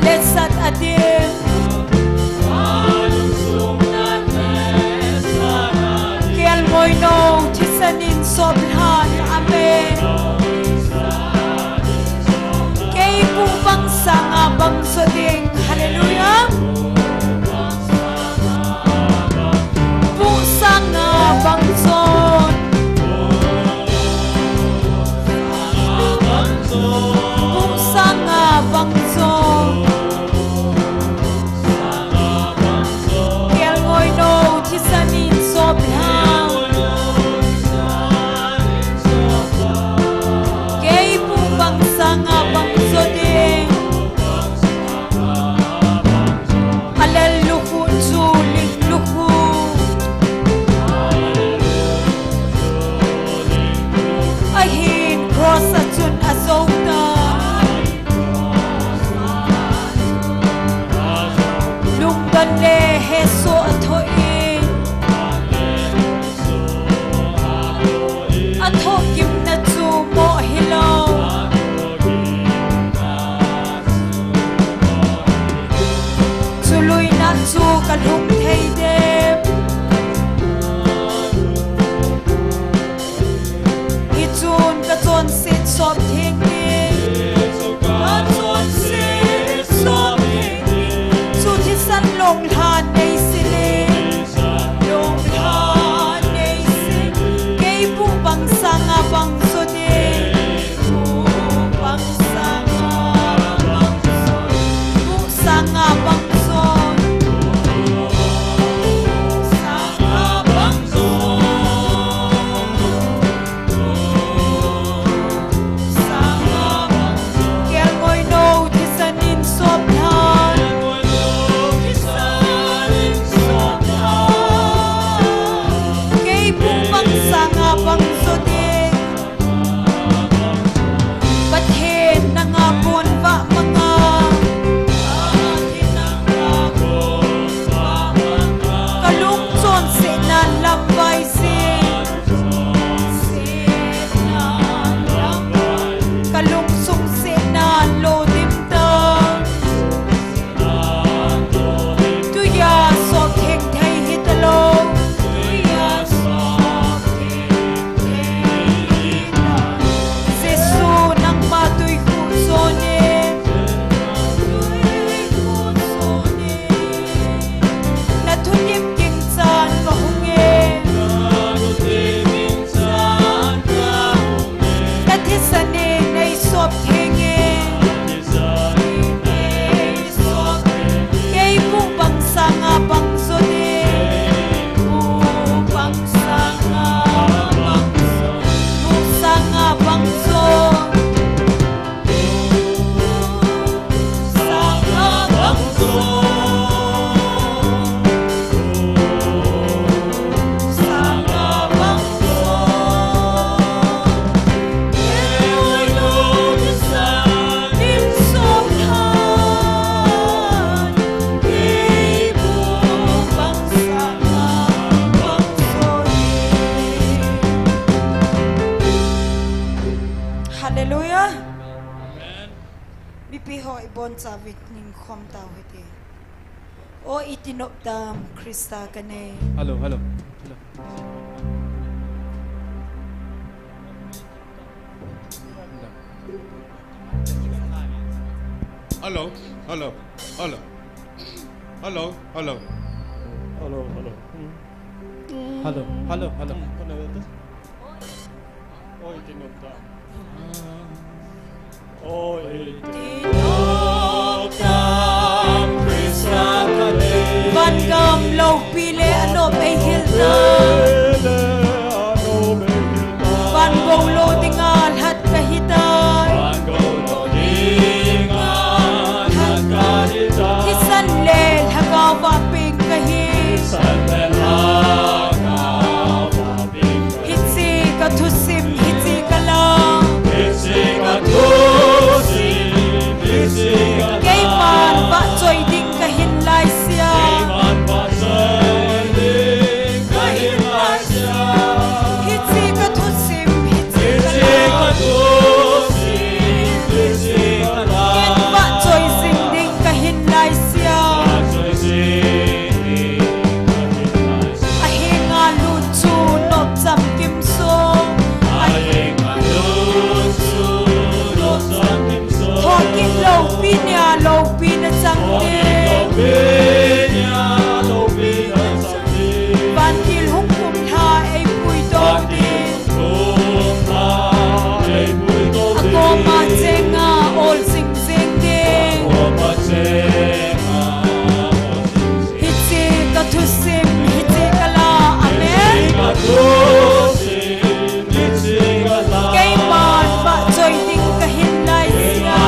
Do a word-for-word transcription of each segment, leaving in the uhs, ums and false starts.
Letsat adim. Kelngoi nou thisan in sop lhan amen. Kei pu bang sanga bang jo ding. Hallelujah. Pu sanga bang jo. Pu sanga bang jo. Kelngoi nou thisan in sop lhan. Kei pu bang sanga bang jo ding. Alel lukhu chu ling lukhu. Ahin cross a chun ajo ta. Lungdon le hesoh athoh in. Athoh gimna chu mo hilou. Chu luina chu kalhung thei dem. Hichun kachonset sop theng ding. Kachonset sop theng ding. Chu thisan long lhan nei sile. Long lhan nei sile. Kei pu bang sanga bang jo ding. Pu bang sanga bang jo. Pu sanga bang jo. Sanga bang jo. Kelngoi nou thisan in sop lhan. Kei pu bang sanga bang jo ding. Pathen nanga kon vah manga. Kalung chonsetna lam vai sing. Kalungsung sena lo dim ta. Tuya sop theng thei hita lou. Tuya sop theng thei hita lou. Jesu nangma tui khu sonin. Tui khu sonin. Na thutim kingchan ka hung e. Na thisan in nei sop theng e. Kei pu bang sanga bang jo ding. Pu bang sanga bang jo. Pu sanga bang jo. Hallelujah. Amen. Mipi ho ibon chauvin ningkhom tau hite. O iti nop dam Christa kanei. Hello, hello, hello. Hello, hello, hello. Hello, hello. Hello, hello, hello. Hello, hello. Oi, tinop dam. Oi, tinop dam, Christa kanei. Van gam loupi le anop eihil ta. Van gou lou dinga lhat kahi tai. Van gou lou dinga lhat kahi tai. Thisan le lhagao va peng kahi. Thisan le lhagao va peng kahi. Hiche ka thusim, hiche ka lam. Hiche ka thusim, Nia loupina chang ding. Vantil hung kumlha eipui to ding. Akoma chenga ol jing jing ding. Hiche kathusim, hiche kala, amen. Keiman vahchoi ding kahin laisea.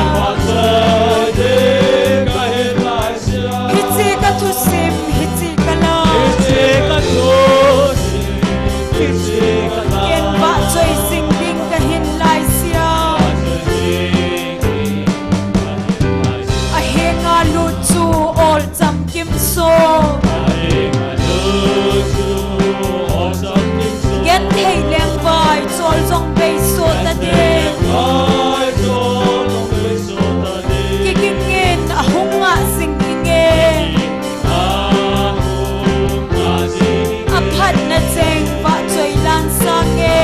Hiche kathusim, hiche kala. Ken vahchoi jing ding kahin laisea. Ahenga lut chu ol chamkim so. Genthei lengvai chol jong beiso ta ding. Kigingin ahung ngah jing inge. Aphatna cheng vahchoi lan sange.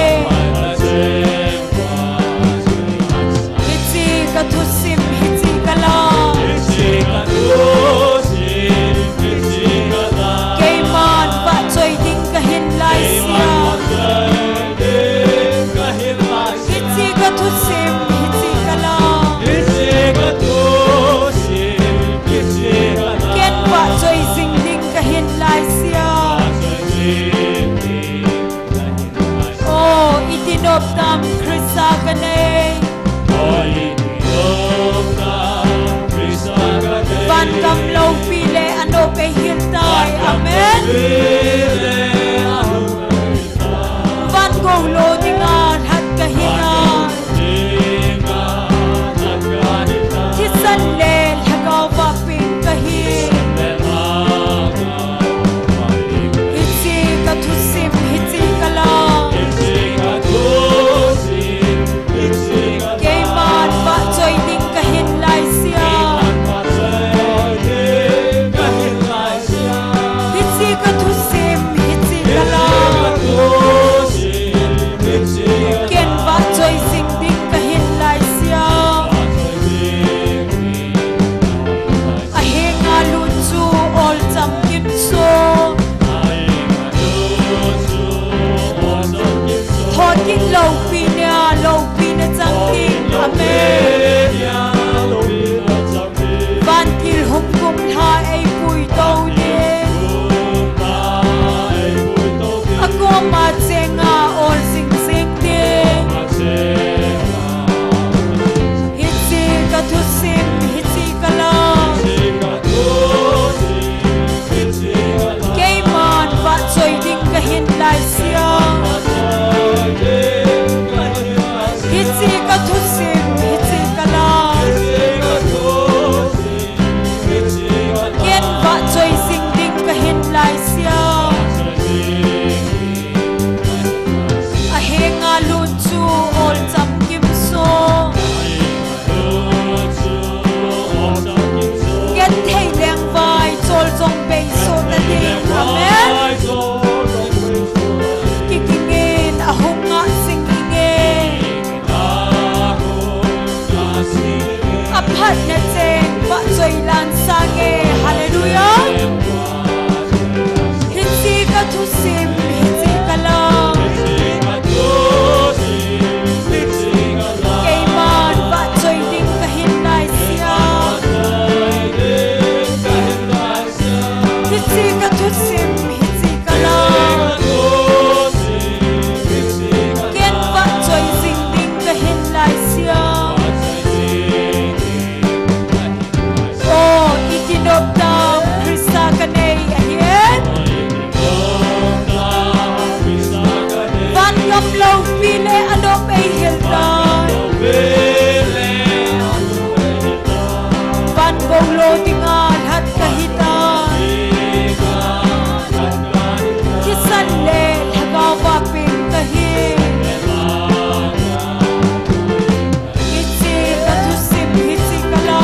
Hiche kathusim, hiche kala. Keiman vahchoi ding kahin laisea. Hiche kathusim, hiche kala. Ken vahchoi jing ding kahin laisea. O, iti nop tam Christa kanei. Vangam loupi le anop eihil tai. Amen. Van goulo dinga lhat kahi tai. Thisan le lhagao vapeng kahi. Hiche kathusim, hiche kala. Keiman vahchoi ding kahin laisea. Hiche kathusim, hiche kala. Ken vahchoi jing ding kahin laisea. Ahenga lut chu ol chamkim so. Thokit loupi nia loupina chang ding. Amen. Vantil hung kumlha eipui to ding. Akoma chenga ol jing jing ding. Hiche kathusim, hiche kala. Keiman vahchoi ding kahin laisea. Hiche kathusim, hiche kala. Ken vahchoi jing ding kahin laisea. Ahenga lut chu ol chamkim so. Genthei lengvai chol jong beiso ta ding. Amen. Kigingin ahung ngah jing inge. Aphatna cheng vahchoi lan sange. Hallelujah. Hiche kathusim, hiche kala. Keiman vahchoi ding kahin laisea. Hiche kathusim, hiche kala. Ken vahchoi jing ding kahin laisea. O, iti nop tam Christa kanei ahi e. Vangam loupi le anop eihil tai. Van goulo dinga lhat kahi tai. Thisan le lhagao vapeng kahi. Hiche kathusim, hiche kala.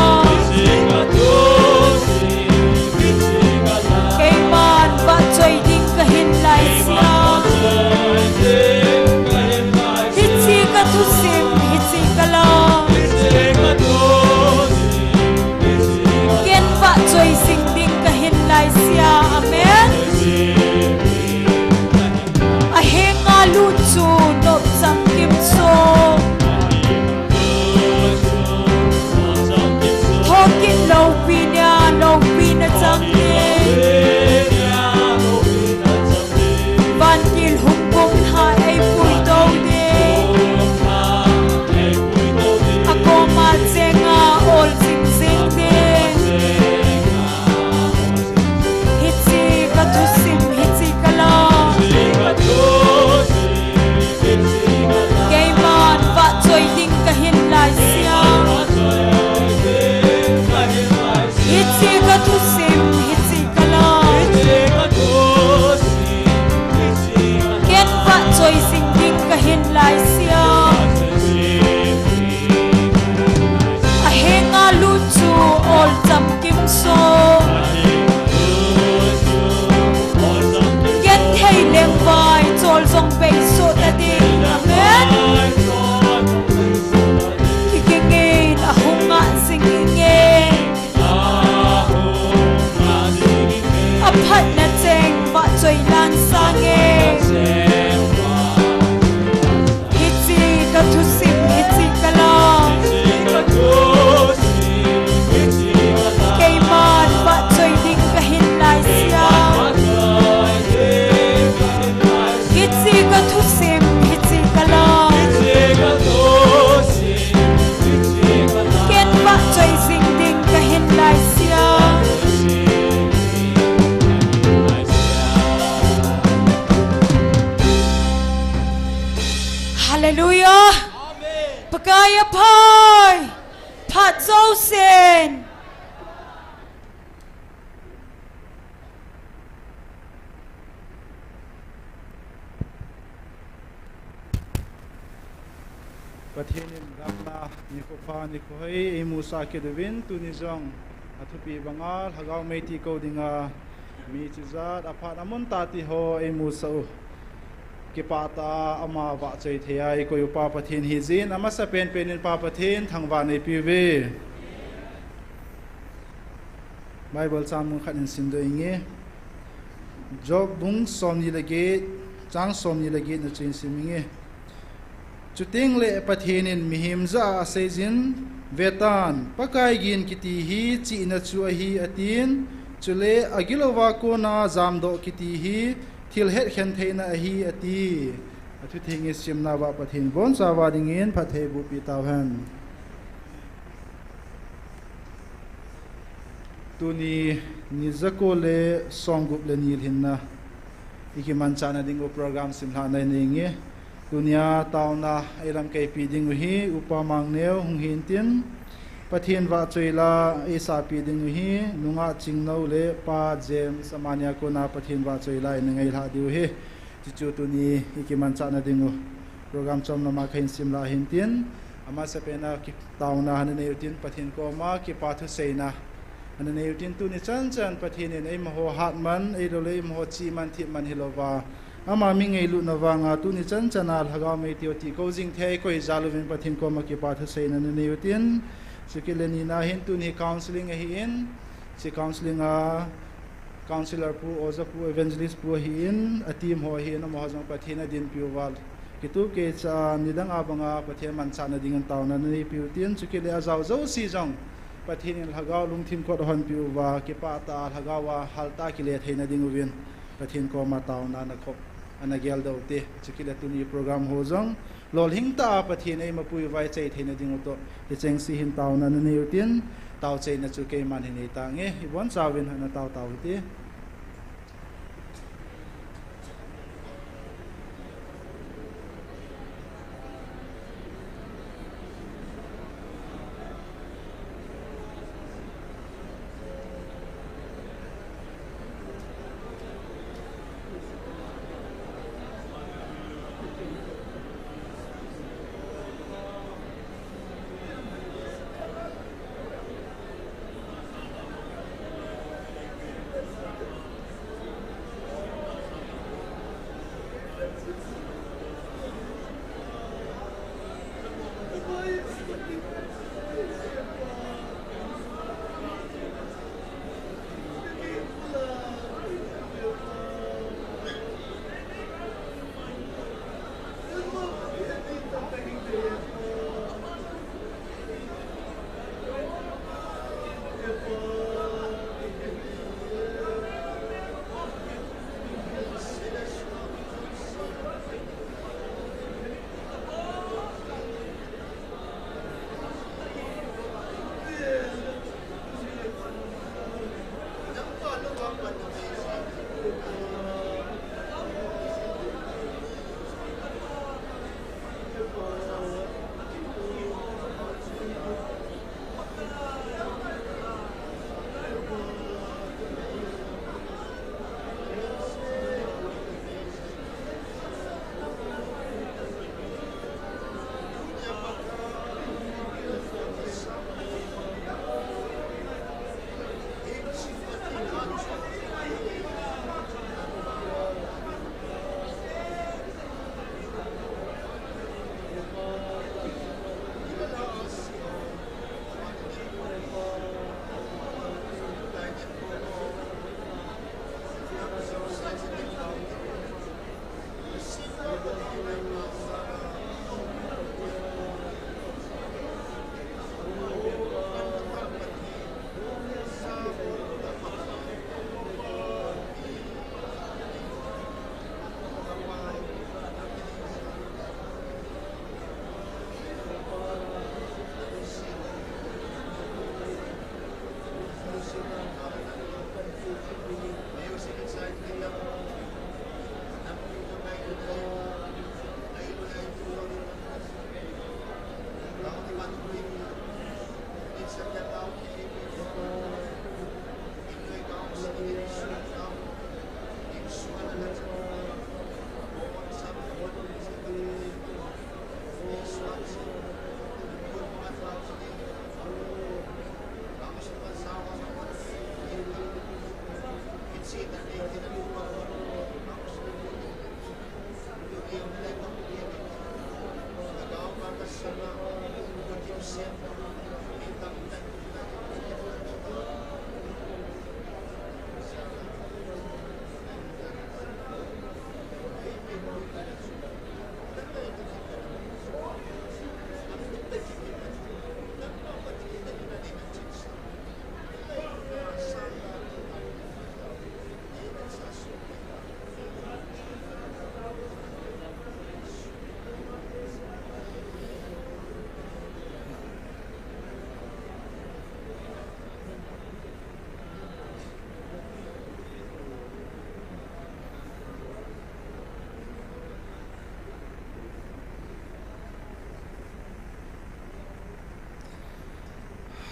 Keiman vahchoi ding kahin laisea. Hiche kathusim, hiche kala. So, genthei lengvai chol jong beisoh ta ding. Amen. Kigingin ahung ngah jing inge. Aphatna cheng vahchoi lan sange. Hiche ka thusim, hiche ka lam. Keiman vahchoi ding kahin laisea. Hiche ka thusim, hiche ka lam. Ken vahchoi jing ding kahin laisea. Hallelujah. Pakai aphai. Phat jousen. Pathen in damna nikho pha nikho hoi eimusah kit uvin, tuni jong athupi banga lhagao mei ti kou dinga mi chijat aphat amun tah ti ho eimusah u. Kipah tah a ama vahchoi thei a eikoi u Pa Pathen hijin, amasapen pen in Pa Pathen thangvah in eipe uve. Bible chang mun khat in simdoh inge. Job bung somni le get, chang somni le get na chu in sim inge. Chuteng le Pathen in mihem jah a aseijin, vetan, Pakai gin kiti hi chihna chu ahi, atin, chule agilouva kona jamdoh kiti hi thil hetkhen theina ahi, ati. Athutheng isimna uva Pathen in ibonchauva dingin phatthei bohpeh tauhen. Tuni ni jako le somgup le ni lhinna ikimanchahna dingu program simlhahna inei inge. Tunia taona eilamkaipi dingu hi Upa Mangneo hung hintin, Pathen vahchoi la eisahpeh dingu hi nungah Chingnou le Pa James amani a kona Pathen vahchoi la ina ngailhah diu hi. Chuchu tuni ikimanchahna dingu program chomlama kahin simlhah hintin, amasapen a taona ana nei utin, Pathen koma kipa thuseina ana nei utin, tuni chanchan Pathen in eimaho hatman, eiloule eimaho chihman thipman hilouva, ama mi ngailutna vanga tuni chanchan a lhagao mei ti ho ti kou jing thei eikoi jal uvin Pathen koma kipa thuseina ana nei utin, chukit le nina hin tuni counseling ahin, hiche counseling a Counsellor pu, oja pu, evangelist pu ahin, a team ho ahin, amaho jong Pathen in adinpi uva, kitup keicha nidang a banga Pathen manchahna dingin taona ana neipiu tin, chukit le ajao jouse jong Pathen in lhagao lungthim kot ahonpiu va, kipah tah a lhagao a haltah a kile theina dinguvin Pathen koma taona ana khop, ana geldoh ute. Chukit le tuni program ho jong lolhing tah a Pathen eimapui uva ichai theina dingu toh, hichengse hin taona ana neiu tin, taochaina chu keiman hin neitange, ibonchauvin ana tao tau hite.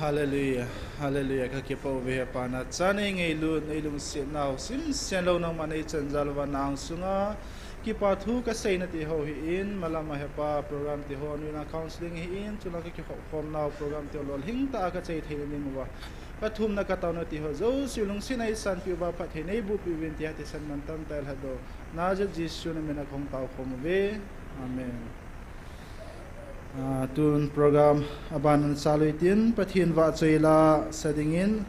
Hallelujah, hallelujah, ka kipa uve Hepa, nachan nei ngailut, nei lungsetnau simsen lou nangman nei chanjal uva, nang sunga kipa thu ka seina ti ho hi in, malam a Hepa program ti ho, nuina counseling hi in, chulanga ka kikhopkhomnau program ti ho, lolhing tah a ka chai theina ding uva, ka thumna ka taona ti ho jouse lungsetna nei sanpeh uva, phatthei nei bohpeh uvin tia thisan mantam tah a lhatdoh Nazareth Jesu na min a ka hung taokhom uve. Amen. Ah, tun program aban in salui tin, Pathen vahchoi la sa dingin,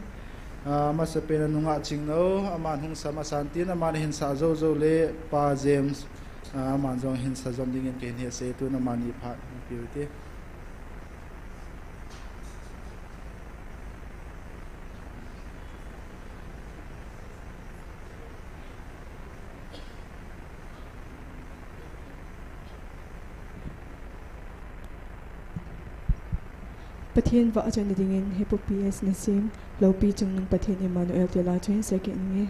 ah, amasapen a nungah Chingno, aman hung sa masan tin, aman ahin sa jou jou le Pa James, ah, aman jong hin sa jom dingin kahin hetsah e, tun amani phat hung peh u hite. Pathen vahchoina dingin Hepu P S Nasim, Loupi Chungnung Pathen Emmanuel ti la chu hin seiyin nge.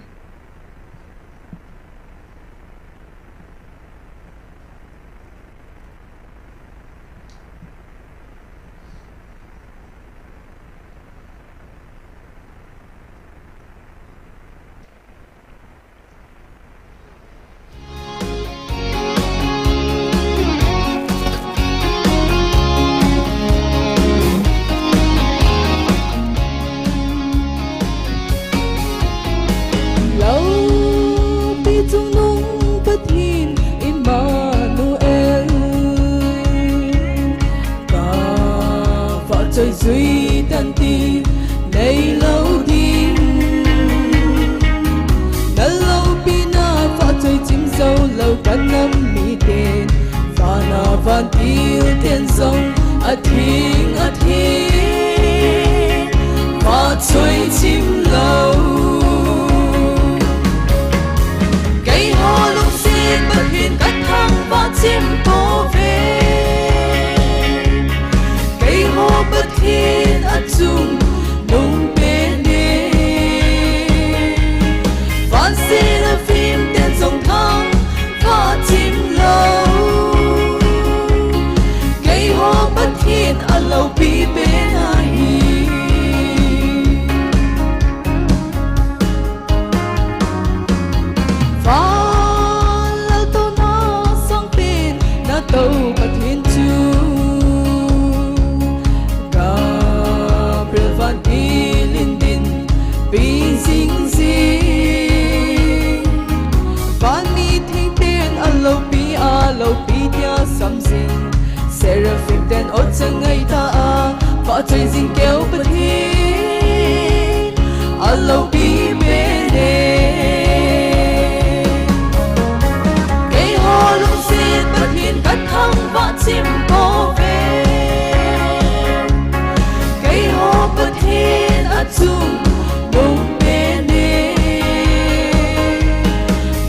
Loupi Chungnung Pathen Emmanuel, ka vahchoi jui tan ti neilou ding. Na loupina vahchoi chim jou lou ka nam miten, vana vantil ten jong atheng atheng vahchoi chim lou. Keiho lungset Pathen ka thangvah chim pouve. Keiho Pathen achungnung pen e. Van seraphim ten jong thangvah chim lou. Keiho Pathen aloupi pen ahi. Van laltouna sangpen natou Pathen chu, Gabriel vantil in dinpi jing jing. Van mitheng ten aloupi, aloupi tia sam jing. Seraphim ten ot changai tah a vahchoi jing keu Pathen aloupi pen e. Keiho lungset Pathen ka thangvah chim pouve. Keiho Pathen achungnung pen e.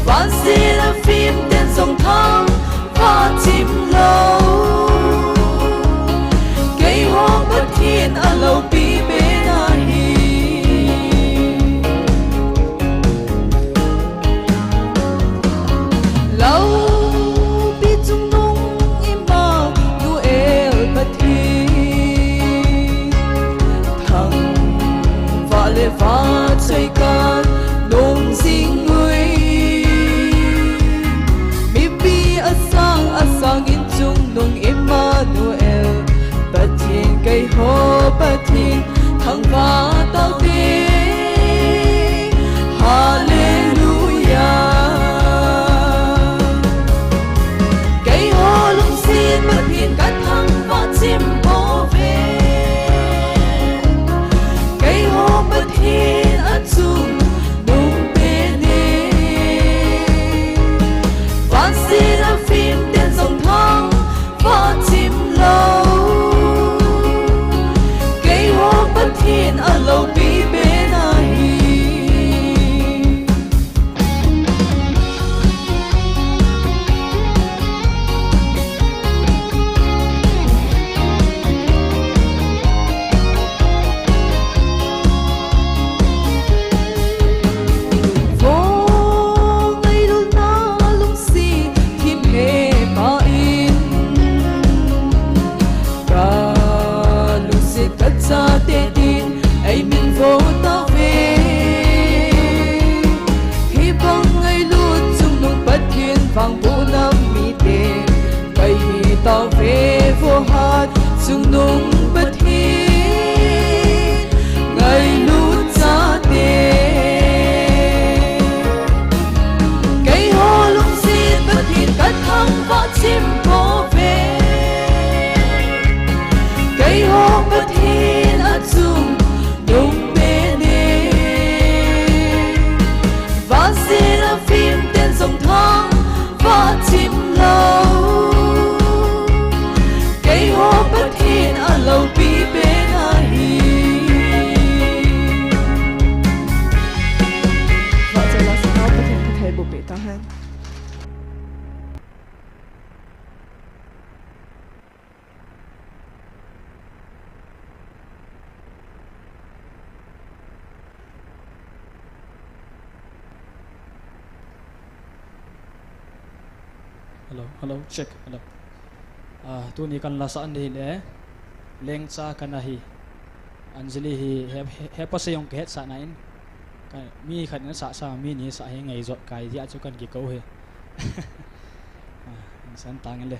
Van seraphim ten jong thangvah chim lou. Keiho Pathen aloupi pen ahi. Loupi Chungnung Emmanuel Pathen, thangvah le vahchoi kanung jing uve. Mipi asang asang in Chungnung Emmanuel Pathen, keiho Pathen thangvah taute. Hallelujah. Keiho lungset Pathen ka thangvah chim pouve. Keiho Pathen achung Hello, hello, check, hello. Ah, tuni kan la sah ni le, Lengcha Kana Hi. Anjali hi he, he, hepa se jong ka hetsah na in. Ka, mi khat in asah sa, mi ni sah hi ngai jot kai dia chu kan kikou hi. Ah, san tang le.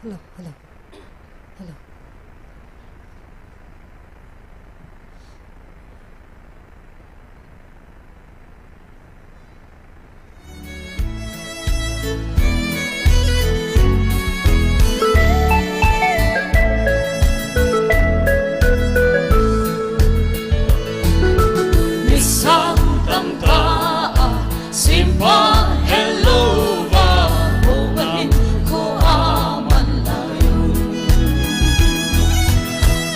Hello, hello, hello. Nisang tamtah a simpa hello va,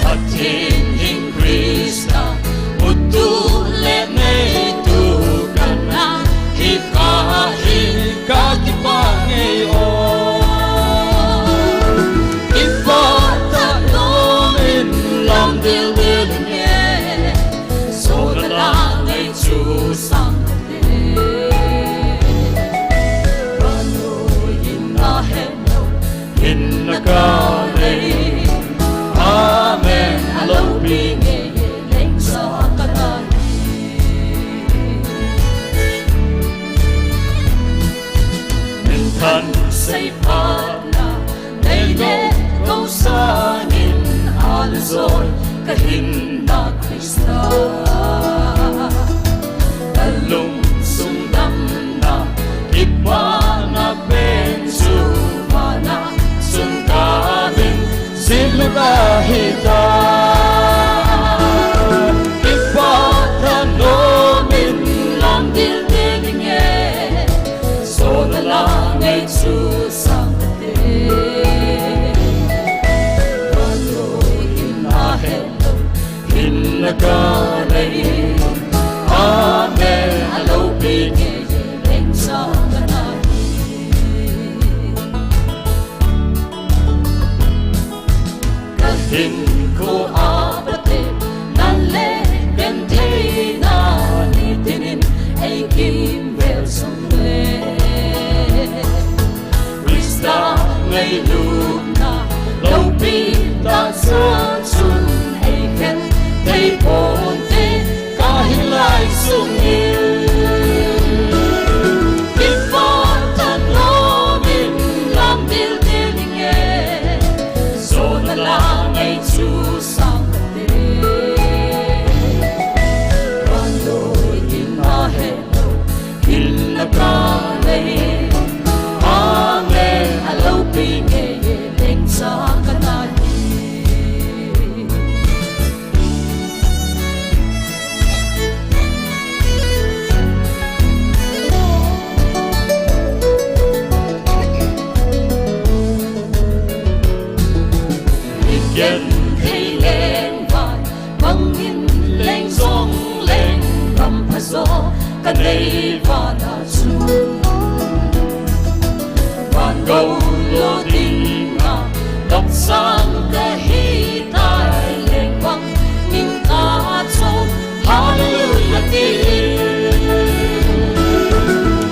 Pathen in Christa, uttu le neitu kana hi, ka hi ka kipah ngei o. Kipah tah nom in lam dildel inge, sona la ngai chu sang te. Vannoi in ahet lou, hinna ka nei. Amen. Alopi ngei e, Lengcha kana hi. Minthan seiphatna nei le kou sangin, aljoi ka hinna Christa. Ka lungsung damna, kipana pen chu vana chun kamin, simlut ahi tai. Kipah tah nom in lam dildel inge, sona la ngai chu sang te. Vannoi in ahet lou, hinna ka nei. Amen. Alopi ngei e, Lengcha kana hi. Ka hinkho a patepna le gentheina, nitin in ei kimvel sung le, Christa ngailutna loupi tah chan chun ei khen thei ponte, ka hinlai sungin. Kipah tah nom in lam dildel inge, sona la ngai chu sang te. Vannoi in ahet lou, hinna ka nei. Amen. Alopi ngei e, Lengcha kana hi. Migenthei lengvai bangin leng jongleng, kampha jo kanei vana chun, van gou lo dinga lopsang kahitai. Lengvang in kachom, Hallelujah, ti.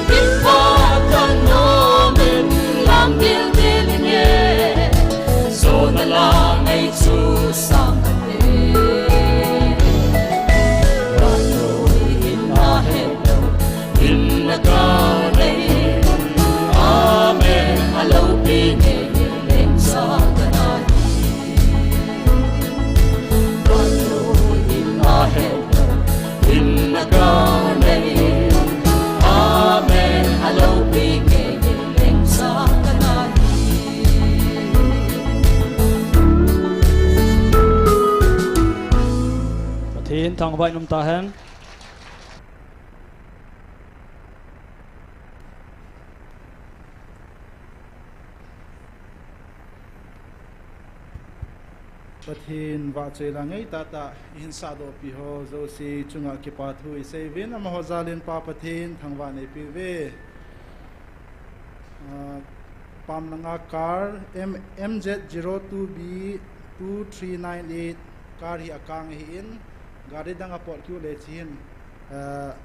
Kipah tah nom in lam dildel inge, sona la ngai chu sang te. Vannoi in ahet lou, hinna ka nei. Amen. Alopi ngei e, Lengcha kana hi. Vannoi in ahet lou, hinna ka nei. Amen. Alopi ngei e, Lengcha kana hi. Pathen thangvah in um tahen. Pathen vahchoi la ngai tah tah ihin sahdoh pi ho jouse chunga kipa thu isei uvin, amaho jal in Pa Pathen thangvah neipe uve. Ah, Pamlanga car M-, M Z zero two B two three nine eight car hi akang ahin, gari dang apot kiu le chi hin, ah,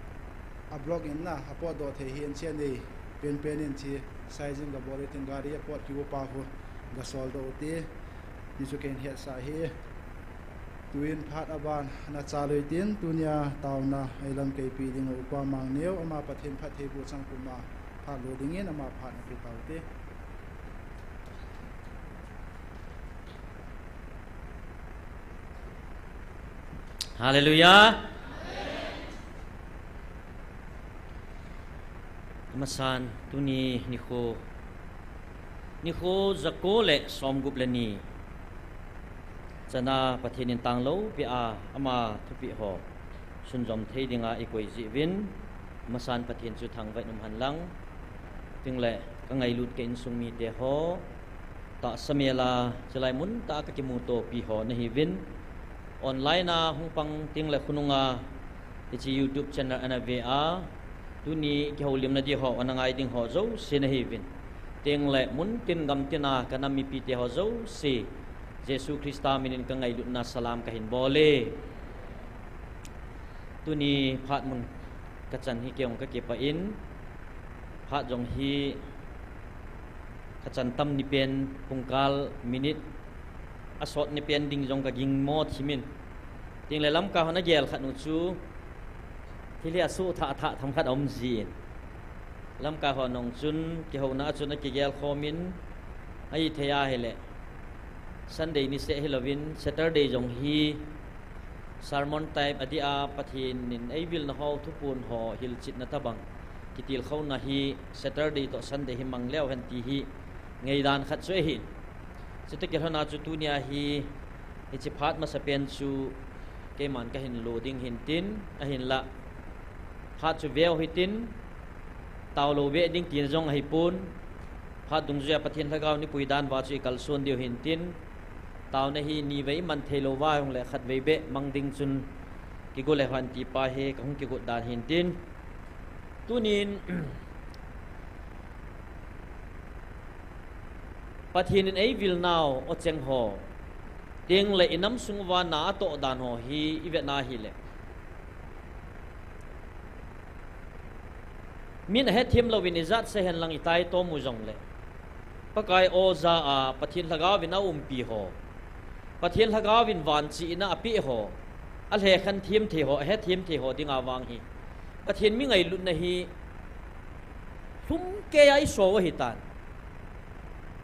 a block in na apot doh thei hin chi anei penpen in chi sizing gabol utin gari apot kiu pa khu gasol doh ute. Hichu keihin hetsah ahi. Tuin phat aban nachal utin, tunia taona eilamkai pi ding upa Mangneo, ama Pathen phattheiboh chang puma phat lo dingin ama phat napeh taute. Hallelujah. Amasan, tuni nikho, nikho jako le somgup le ni chana Pathen in tanglo pia ama thupeh ho sunjom thei dinga ikoi jeh uvin, amasan Pathen chu thangvah in umhen lang, tin le kangailut ka insung mite ho, tahsa mela chulai mun tah a kakimuto pi ho nahiuvin, online a hung pang tin le khonunga hiche YouTube channel ana ve a, tuni kihoulimna di ho ana ngai ding ho jouse nahiuvin, tin le muntin gamtin a kanam mipite ho jouse, Jesu Christa minin kangailutna salam kahin bol e. Tuni phat mun kachan hi keijong kakipah in, phat jong hi kachan tam ni pen, pungkal minute asot ni pen ding jong kagingmo thimin, tin le lamkai hon agel khat u chu thil hi asuhthah thah themkhat aum jin, lamkai ho nung chun kihouna a chun akigel khomin, ahithei ahile Sunday niseh hilouvin Saturday jong hi sermon type adih a Pathen in eivilna ho, thuphon ho hilchetna tobang kitilkhouna hi Saturday toh Sunday hi mang leu hen ti hi ngaidan khat chu ahin. Chutoh kilhona chu tunia hi hiche phat masapen chu keiman kahin lo ding hintin, ahinlah phat chu veu hitin, taolou beh ding tina jong ahipon, phat dungjuia Pathen lhagao in eipui dan uva chu ikalson diu hintin, taona hi nivei iman theilou uva ahung le khatvei beh mang ding chun kigo leu hen ti pa hi kahung kigot dan hintin, tunin Pathen in eivilnau, ocheng ho, tin le inam sung uva na atoh dan ho hi ivetna hile, min ahethem louvin ijat seihen lang itaitom u jongle, Pakai aw ja a Pathen lhagao vin aumpi ho, Pathen lhagao vin vanchihna apeh ho, alhekhen them thei ho, ahethem thei ho dinga vang hi Pathen mi ngailutna hi lhumkeiya iso u ahitan.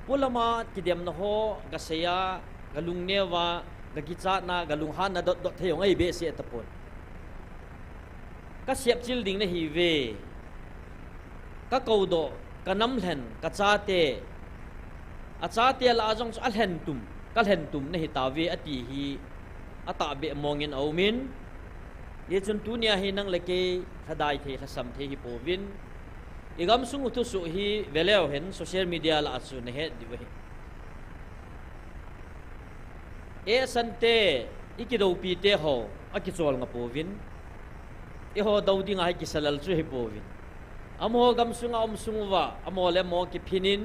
Polama kidemna ho gasei a, galungneo a, gakichatna, galunghanna dotdot thei jong ahi behseh tapon. Kasepchil ding nahiuve, kakoudoh, kanam lhen, kachate, achate lah a jong chu alhen tum, kalhen tum nahitauve ati hi atahbeh mongin aumin, hichun tunia hi nang le kei lhadai thei, lhasam thei hipouvin, igamsung u thusoh hi veleu hen social media lah a chu nahet diu ahi. Eisante, ikidoupite ho akicholnga pouvin, eiho dou dinga hi kisalal chu hipouvin, amaho gamsunga um sung uva amaho le amaho kiphin in,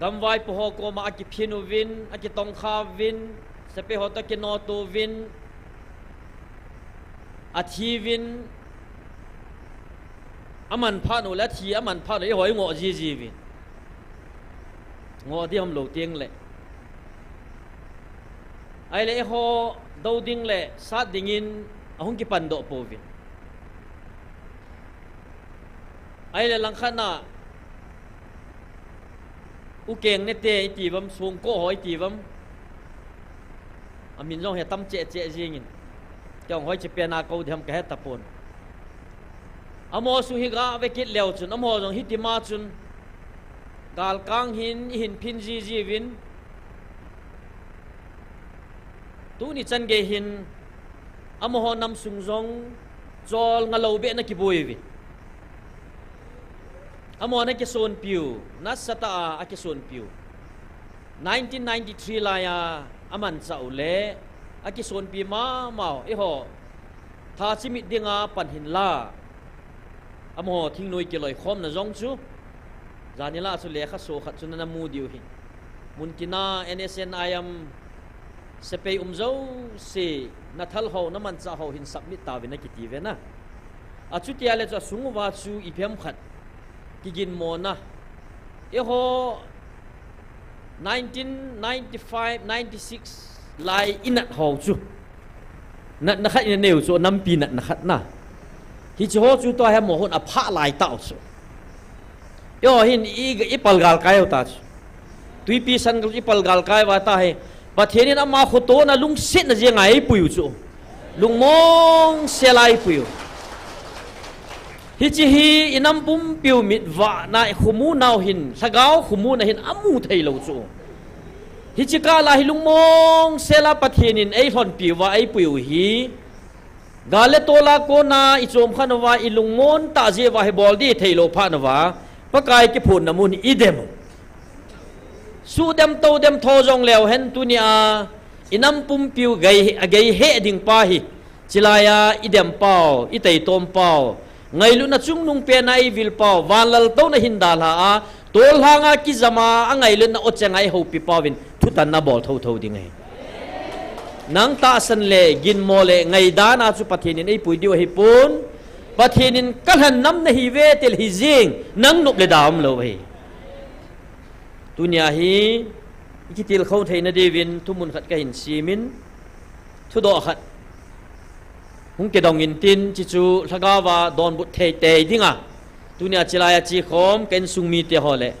gamvaipo ho koma akiphin uvin, akitongkha uvin, sepai ho toh kinoto uvin, athi uvin, amanphat u le athi amanphat u eiho ingoh jiji uvin, ngoh ding hamlou tengle, ahile eiho dou ding le sat dingin ahung kipandoh pouvin, ahile langkhat na U Keng nete iti uvam, Songkoh ho iti uvam, amin jong hi atam cheh cheh jengin, kei jong hoiche pena kou diham kahe tapon. Amaho sung hi gave kit leu chun amaho jong hitima chun galkang hin ihin phin jiji uvin, tuni chan gei hin amaho namsung jong cholnga lou beh na kiboi uvin, amaho na kisonpiu, nasatah a akisonpiu, nineteen ninety-three laiya amanchah u le, akisonpi mama u, eiho, tha chimit dinga pan hinla, amaho thingnoi kiloikhomna jong chu, janhi lah chu lekhaso khat chu nana mu diu hi. Muntina N S N I M sepai um jouse, nathal ho, namanchah ho hin submit tauvin akiti uve na. Achutia le chu asung uva chu ipi ham khat kiginmona, eiho nineteen ninety-five, ninety-six lai inat ho chu, natna khat inanei u chu, nampi natna khat na. Hiche ho chu tua hi amaho hon aphah lai tah u chu. Eiho hin i, ipal galkai u ta chu. Twipi san ipal galkai uva tahi. Pathen in ama khotona lungsetna jenga eipui u chu, lungmong sela eipui u. Hiche hi inam pumpiu mitvahna, khomunau hin, lhagao khomuna hin amu theilou chu. Hiche kah lah hi lungmong sela Pathen in eilhonpi uva eipui u hi, gal le tola kona ichom khan uva, ilungmon tah jeh uva hi bol ding theilou phat uva, Pakai kiphonna mun idem u. Suhdem toudem tho jongleu hen, tunia inam pumpiu gei, agei heh ding pa hi, chelaia idem pau, iteitom pau, ngailutna chungnung pena eivil pau, van laltouna hin dalha a, tollhanga kijama, angailutna o chenga eihoupi pauvin thutanna bol thotho ding ahi. Nang tahsan le ginmo le ngaidana chu Pathen in eipui diu ahipon, Pathen in kalhan nam nahiuve tile hijeng, nang nop le da umlou ahi. Tunia hi ikitilkhou theina diuvin thumun khat kahin semin, thudoh khat hung kidong intin, hiche chu lhagaova donbut theitei dinga, tunia chelaia chekhom ka insung mite ho le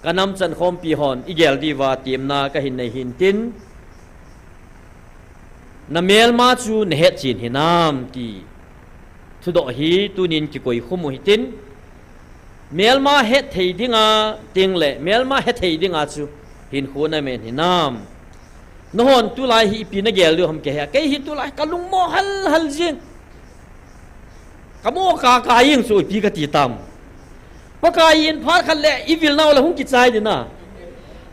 kanam chankhompi hon igel diuva temna kahin nei hintin, namelma chu nahetchen hinam ti thudoh hi tunin kikoikhum u hitin, melma hetthei dinga tengle melma hethei dinga chu hinkho namen hinam? Nahon tulai hi ipi nagel diu ham kahe a, kei hi tulai kalungmong halhal jeng. Kamo kaka jeng chu ipi kati tam? Pakai in phat khat le ivilnau le hung kichai ding a,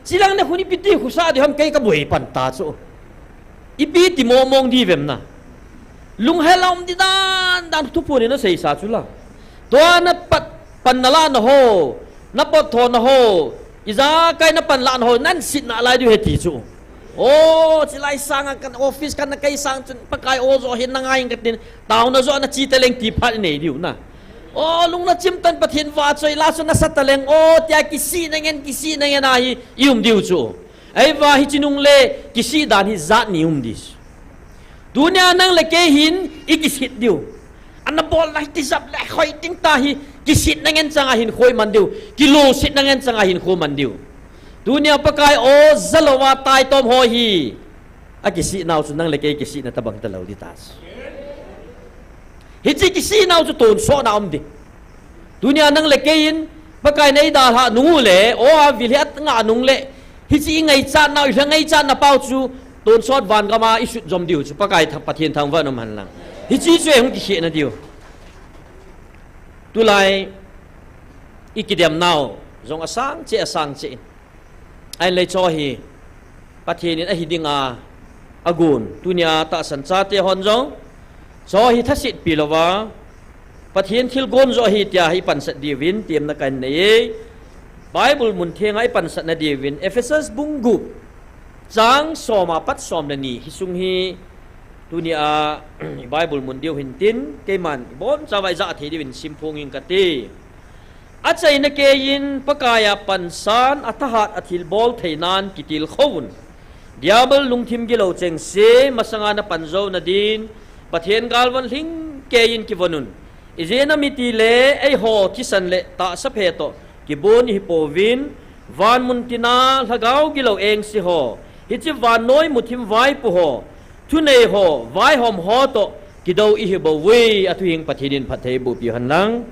chilang ne khun ipiti khosah diu ham, kei kaboi pan ta chu. Ipi ti mongmong diuvem na? Lunghel a um di dandan thuphon in naseisa chu la. Tua napat pan nalah naho, napot tho naho, ijakai napan lah naho, nahin sitna lai diu ahi ti chu. O, chilai sanga ka office kana kai sang chun Pakai o jo hin nangai inge katin, taona jo nache taleng ti phat inei diu na. O, lung nachim tan Pathen vahchoi la chu nasa taleng, o, tia kisihna ngen, kisihna ngen a hi ium diu chu. Ahivang hiche nung le kisih dan hi jat ni um ding. Tunia nang le kei hin ikisit diu. Ana bol lai tijat le hoi ding ta hi, kisitna ngen changa hinkho iman diu, kilungsetna ngen changa hinkho iman diu. Tunia Pakai o jalouva taitom ho hi, akisihnau chu nang le kei kisihna tobang talou ding ta. Hiche kisihnau chu tonsotna um ding. Tunia nang le kei in Pakai in eidalhah nung u le, o, avil hi angah nung le, hiche ingaichatnau, ilha ngaichatna pau chu tonsot van gama isut jom diu chu Pakai thang, Pathen thangvah in um hen lang. Hiche chu eihung kikhehna diu. Tulai ikidemnau jong asang cheh, asang cheh in. Ahinla hiche hi Pathen in ahi dinga agon. Tunia tahsan chate hon jong hiche hi thasetpi louva, Pathen thilgon jo ahi tia hi ipansat diuvin temna kahin nei e. Bible mun thenga ipansatna diuvin Ephesus bung gup chang som apat som le ni hi sung hi tunia Bible mun diu hintin, keiman ibonchauva ijah thei diuvin simphong inge kati. Achaina keiyin Pakaiya pansan, athahat athilbol theinan kitilkhouvun. Diabol lungthim gilou chengse masanga napan jouna din, Pathen galvan lhingkeiyin kivonun. Ijeh inem itile eiho thisan le tahsa phe toh kibon ihipouvin, van muntina lhagao gilou engse ho, hiche vannoi muthim vaipo ho, thunei ho, vaihom ho toh kidou ihibouve. Athuhing Pathen in phatthei eibohpiu henlang.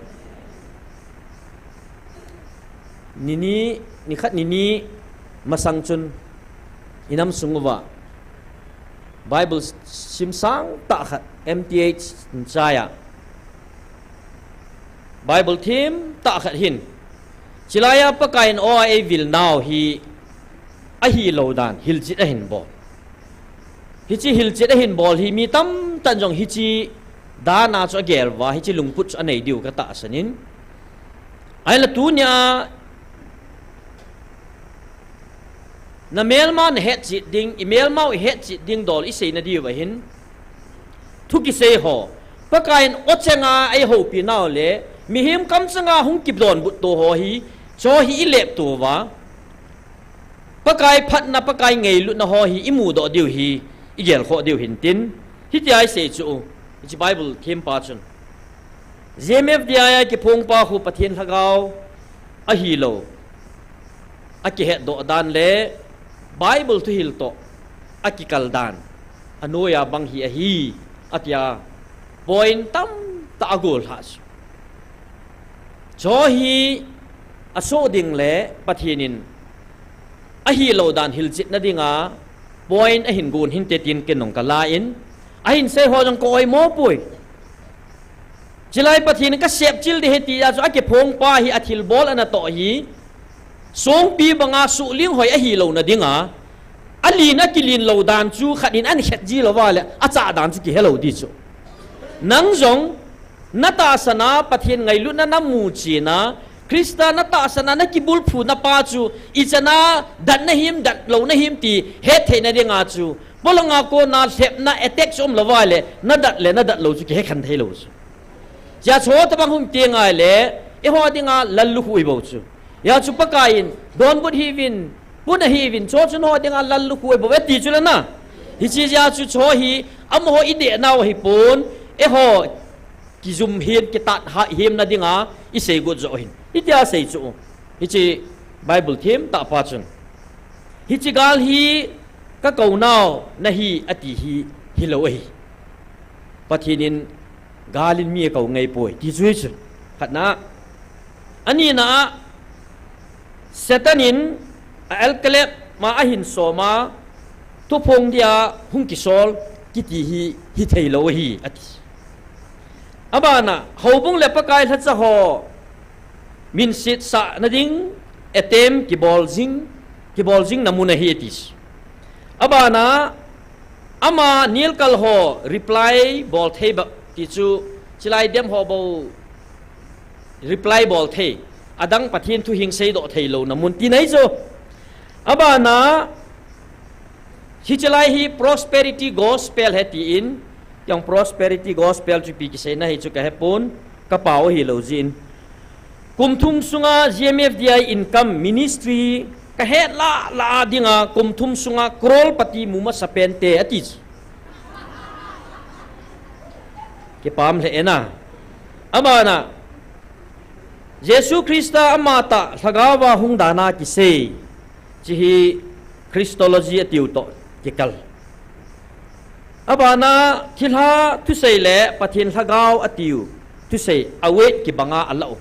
Nini, nikhat nini masang chun inam sung uva Bible sim sangtah khat M T H in chaiya, Bible themtah khat hin, chilaiya Pakaiyin o a eivilnau hi ahilou dan hilchet ahin bol. Hiche hilchet ahin bol hi mi tamtah in jong hiche dan a chu agel uva, hiche lungput chu anei diu katahsan in. Ahinla tunia na melma na hetchet ding, i melma u i hetchet ding dol i seina diu ahin, thu kisei ho, Pakai in ochanga eihoupi nau le mihem kamchanga hung kidonbut to ho hi, cho hi i lepto uva, Pakai phatna, Pakai ngailutna ho hi i mudoh diu hi, i gelkhoh diu hintin, hitia i sei chu, hiche Bible thempa chun, J M F D I a kiphongpa khu Pathen lhagao ahilou, akihetdoh dan le Bible thuhil toh akikal dan, anoiya bang hi ahi, atia point tamtah agollhah chu. Cho hi asoh ding le Pathen in ahilou dan hilchetna dinga point ahin gon hinte tin ken jong kala in, ahin sei ho jong ka oimo poi. Chulai Pathen in kasepchil ding ahi tia chu akiphongpa hi athilbol anatoh hi, songpi banga suhling hoi ahilouna dinga, alen akilen lou dan chu khat in ahin het ji louva le achah dan chu kihelou di chu. Nang jong natahsan a Pathen ngailutna namu chena, Christa natahsan a nakibulphuna pa chu ichana datna him, datlou na him ti hettheina dinga chu, polanga kona lhepna attack chu umlouva le nadat le nadatlou chu kihekhen theilou chu. Hijeh chun tobang hung ti ngai le, eiho dinga lallukhuh ahibou chu. Hijeh chun Pakai in, donbut hih uvin, puna hih uvin, cho chun eiho dinga lallukhuh ahibou, ati chu le na. Hiche jeh chun cho hi, amaho i dehnau ahipon, eiho kijum hin kitat ha, hemna dinga i seigot joh hin, hitia sei chu. Hiche Bible themtah pa chun, hiche gal hi kakounau nahi, ati hi, hilou ahi. Pathen in gal in mi akou ngai poi, ti chu hichu. Khatna. Anina a, Satan in a elkelep ma ahin soma, thuphong dia hung kisol, kiti hi, hitheilou ahi, ati. Abana, houbung le Pakai lhacha ho minsetsahna ding, attempt kibol jing, kibol jingna mun ahi, ati. Abana, ama nilkal ho reply bol thei bep, ti chu, chulai dem ho bou reply bol thei, adang Pathen thu hinseidoh theilouna mun tina ahi chu. Abana, hiche lai hi prosperity gospel ahi tin, jong prosperity gospel chu ipi kiseina ahi chu kahepon, kapao ahilou jeh in. Kum thum sunga G M F D I income, ministry kahet lah lah dinga kum thum sunga crorepati mu masa pente, ati chu. Kipah lheh e na. Abana, Jesu Christa amatah lhagaova hung dan a kisei, hiche hi Christology atiu toh kikal. Abana, thilha thusei le Pathen lhagao atiu thusei a weight kibanga alah u.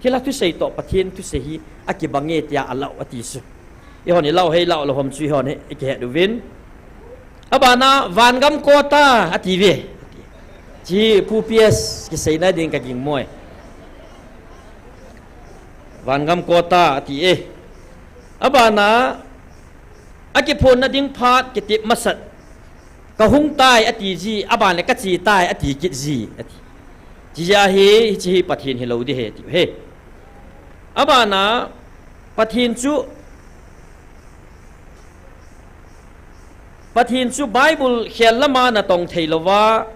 Thilha thusei toh Pathen thusei hi akibange tia alah u, ati chu. Eihon ilah u, heilah u lou ham chu eihon hi ikihet uvin. Abana, vangam quota ati ve. Hiche Pu P S kiseina ding kaging mo e. Vangam quota ati e. Abana, akiphonna ding phat kitep masat. Kahung tai ati ji, aban le kache tai ati kit ji, ati. Hiche jeh hi, hiche hi Pathen hilou ding ahi, ati uve. Abana, Pathen chu, Pathen chu Bible khel lama natong theilouva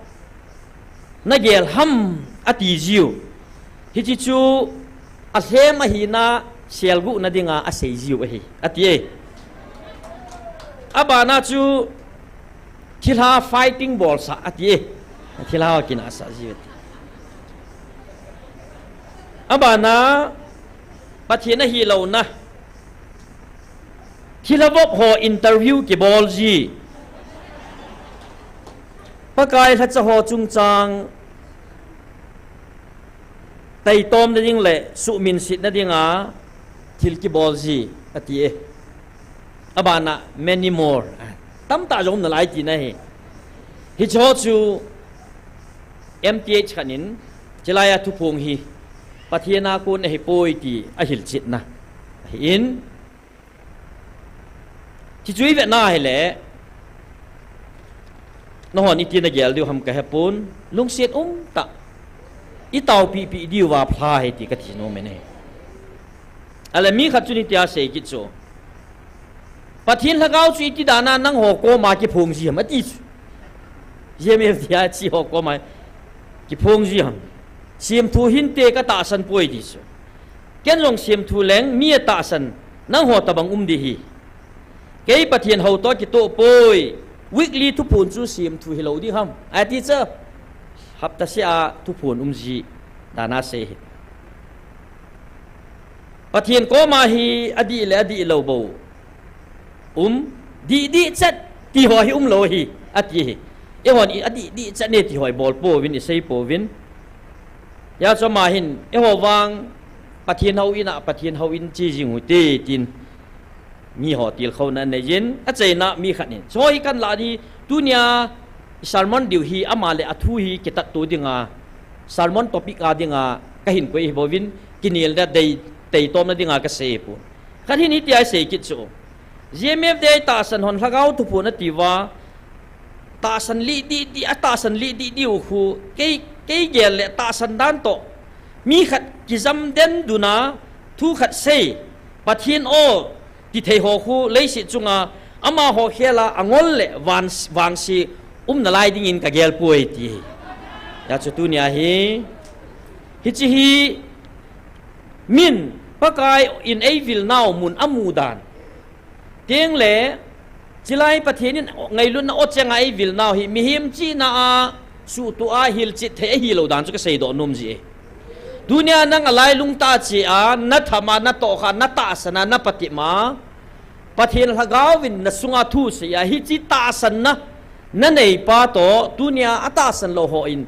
nagel ham, ati jiu. Hiche chu alhem ahina selguhna dinga asei jiu ahi, ati e. Abana chu thilha fighting bolsah, ati e. Thilha ho kinahsah jiu, ati. Abana Pathen ahilouna, thilha vop ho interview kibol ji. Pakai lhacha ho chungchang taitomna ding le suhminsetna dinga thil kibol ji, ati e. Abana many more, tamtah jong um nalai tina ahi. Hiche ho chu M T H khat in, hiche laiya thuphong hi Pathen a kon ahipoi ti ahilchetna ahin, hichu ivetna hile, Nahon iti nagel diu ham kahepon, lungset umtah. Itaopeh peh diuva pha ahi ti kati nom e. Ahile mi khat chun hitia asei kit chu, Pathen lhagao chu iti dana nangho koma kiphong ji ham ati chu. G M F D I a che ho koma kiphong ji ham. Semthu hinte katahsan poi ti chu. Ken jong semthu leng mi atahsan nangho tobang um ding ahi. Kei Pathen hou toh kitoh poi. Weekly thuphon chu semthu hilou ding ham ati chu. Hapta seh a thuphon um ji dana asei ahi. Pathen koma hi adih le adihlou bou um, dihdih chet ti ho hi umlou ahi, ati ahi. Eihon i adihdih chet ne ti ho ibol pouvin, isei pouvin. Hijeh chun ama hin, eiho vang Pathen houin a, Pathen houin che jing u hite tin miho tilkhouna anei jin, achaina mi khat in, chuho hi kanlah ding, tunia sermon diu hi ama le athu hi kitatto dinga, sermon topic a dinga kahin koi ahi bouvin, kinelna dei, teitomna dinga kasei pon. Khat hin hitia asei kit chu, G M F D I tahsan hon lhagao thuphon atiuva, tahsan lih dihdih, atahsan lih dihdih u khu, kei, kei gel le tahsan dan toh mi khat kijam den duna thu khat sei, Pathen o, ti thei ho khu leiset chunga amaho khela angol le van, vangse um nalai dingin kagel poi ti ahi. Hijeh chun tunia hi, hiche hi min Pakai in eivil nau mun amu dan, tengle chilai Pathen in ngailutna o chenga eivil nau hi mihem chihna a suhtoh a hilchet thei ahilou dan chu kaseidoh nom ji e. Tunia nang alailung tah a che a, natham a, natohkha, natahsan a, napatep a, Pathen lhagao vin nasunga thu sei a, hiche tahsanna naneipa toh tunia atahsan lou hon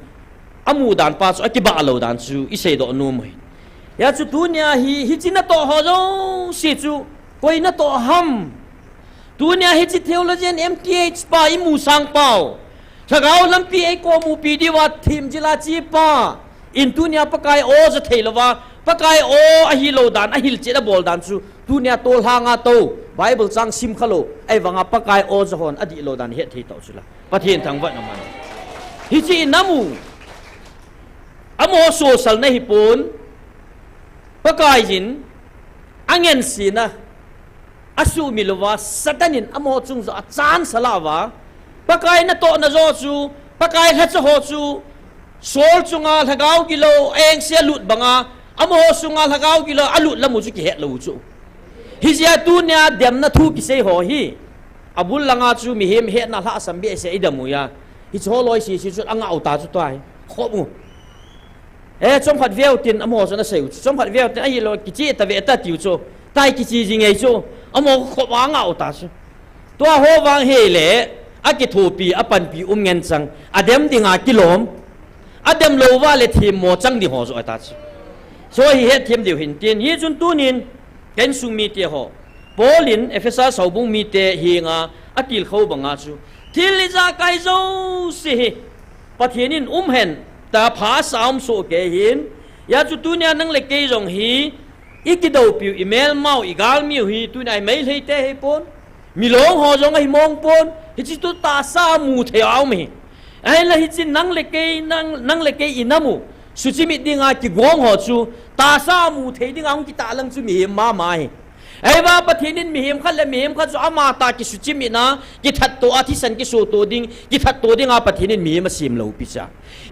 amu dan pa chu akibah lou dan chu iseidoh nom u ahi. Hijeh chun tunia hi, hiche natoh ho jouse chu koi natoh ham? Tunia hiche theologian M Th pa imu sang pau, lhagao lampi eikomupi diuva themjil a che pa in tunia Pakai o ja theilouva, Pakai o ahilou dan, ahilchet abol dan chu tunia tolhang a tou, Bible chang sim khalou, ahivanga Pakai o ja hon adihlou dan ihet thei tau chula, Pathen thangvah in um hen. Hiche in amu, amaho sosalna hipon, Pakaiyin angensena asuhmil uva, Satan in amaho chung joh a chance alah uva, Pakai natohna joh chu, Pakai lhacha ho chu, Saul chunga lhagao gilou engse alut banga, amaho sunga lhagao gilou alut lam u chu kihet lou u chu. Hijeh a tunia demna thu kisei ho hi, abul langa chu mihem hetna lhasam behseh a idam uva, hiche ho loi sese chun angah u ta chu tua hi, khop u. E, chomkhat veu tin amaho chun asei u chu, chomkhat veu tin ahilou, kiche tave ta tiu chu, tai kiche jing e chu, amaho khop a angah u ta chu. Tua ho vang hile, akithopi, apanpi um ngen chang, adem dinga kilom, adem louva le themmo chang ding ho joh ahita chu. Chu hi hetthem diu hin tin, hichun tunin, ka insung mite ho, Paul in Ephesa houbung mite henga atilkhou banga chu, thil ijakai jouse hi Pathen in umhen, tia pha asa um sohkei ahin. Hijeh chun tunia nang le kei jong hi, ikidoupiu, imelmau, igalmiu hi tunia hi Meitei te ahipon, milong ho jong ahimong pon, hiche chu tahsa a mu thei a um ahi. Ahinla hiche nang le kei, nang, nang le kei inam u suchimit dinga kigong ho chu tahsa a mu thei dinga hung kitahlang chu mihem mama ahi. Ahivang Pathen in mihem khat le mihem khat chu amatah kisuchimit na, kithatto a thisan kisoto ding, kithatto dinga Pathen in mihem asem loupi chu,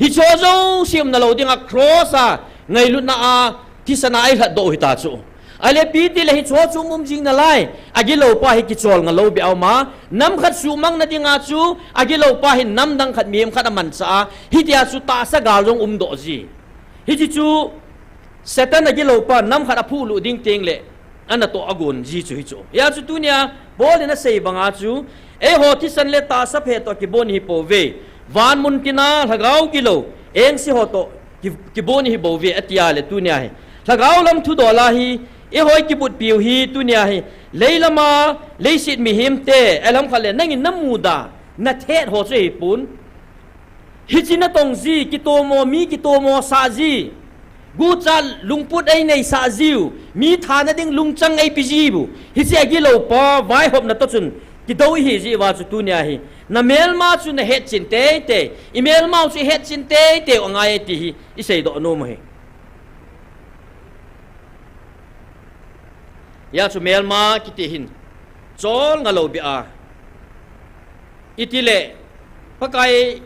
hicheho jouse umna lou dinga cross a ngailutna a thisan a eilhatdoh u hita chu. Ahile ipi tile hicheho chu um um jing nalai, agiloupa hi kicholngah lou beh a um a, nam khat suhmang na dinga chu agiloupa hin namdang khat mihem khat amanchah a, hitia chu tahsa gal jong umdoh ji. Hiche chu Satan agiloupa nam khat aphuhlut ding tengle anatoh agon ji chu hichu. Hijeh chun tunia Paul in asei banga chu, eiho thisan le tahsa phe toh kibon ihipouve, van muntina lhagao gilou engse ho toh ki, kibon ihibouve atia le tunia hi, lhagao lam thudol a hi eiho ikibutpiu hi tunia hi, leilama leiset mihemte, alam khat le nangin namuda, nathet ho chu ahipon. Hiche natong ji, kitomo, mi kitomo sah ji, guchat lungput eineisah jiu, mi thana ding lungchang eipe jiu, hiche agiloupa vaihopna toh chun kidou ihi jeh uva chu tunia hi Na melma chu na hetchen teitei, i melma chu i hetchen teitei u angai ti hi i seidoh nom u ahi. Hia chu melma kiti hin cholngah lou beh a, itile Pakai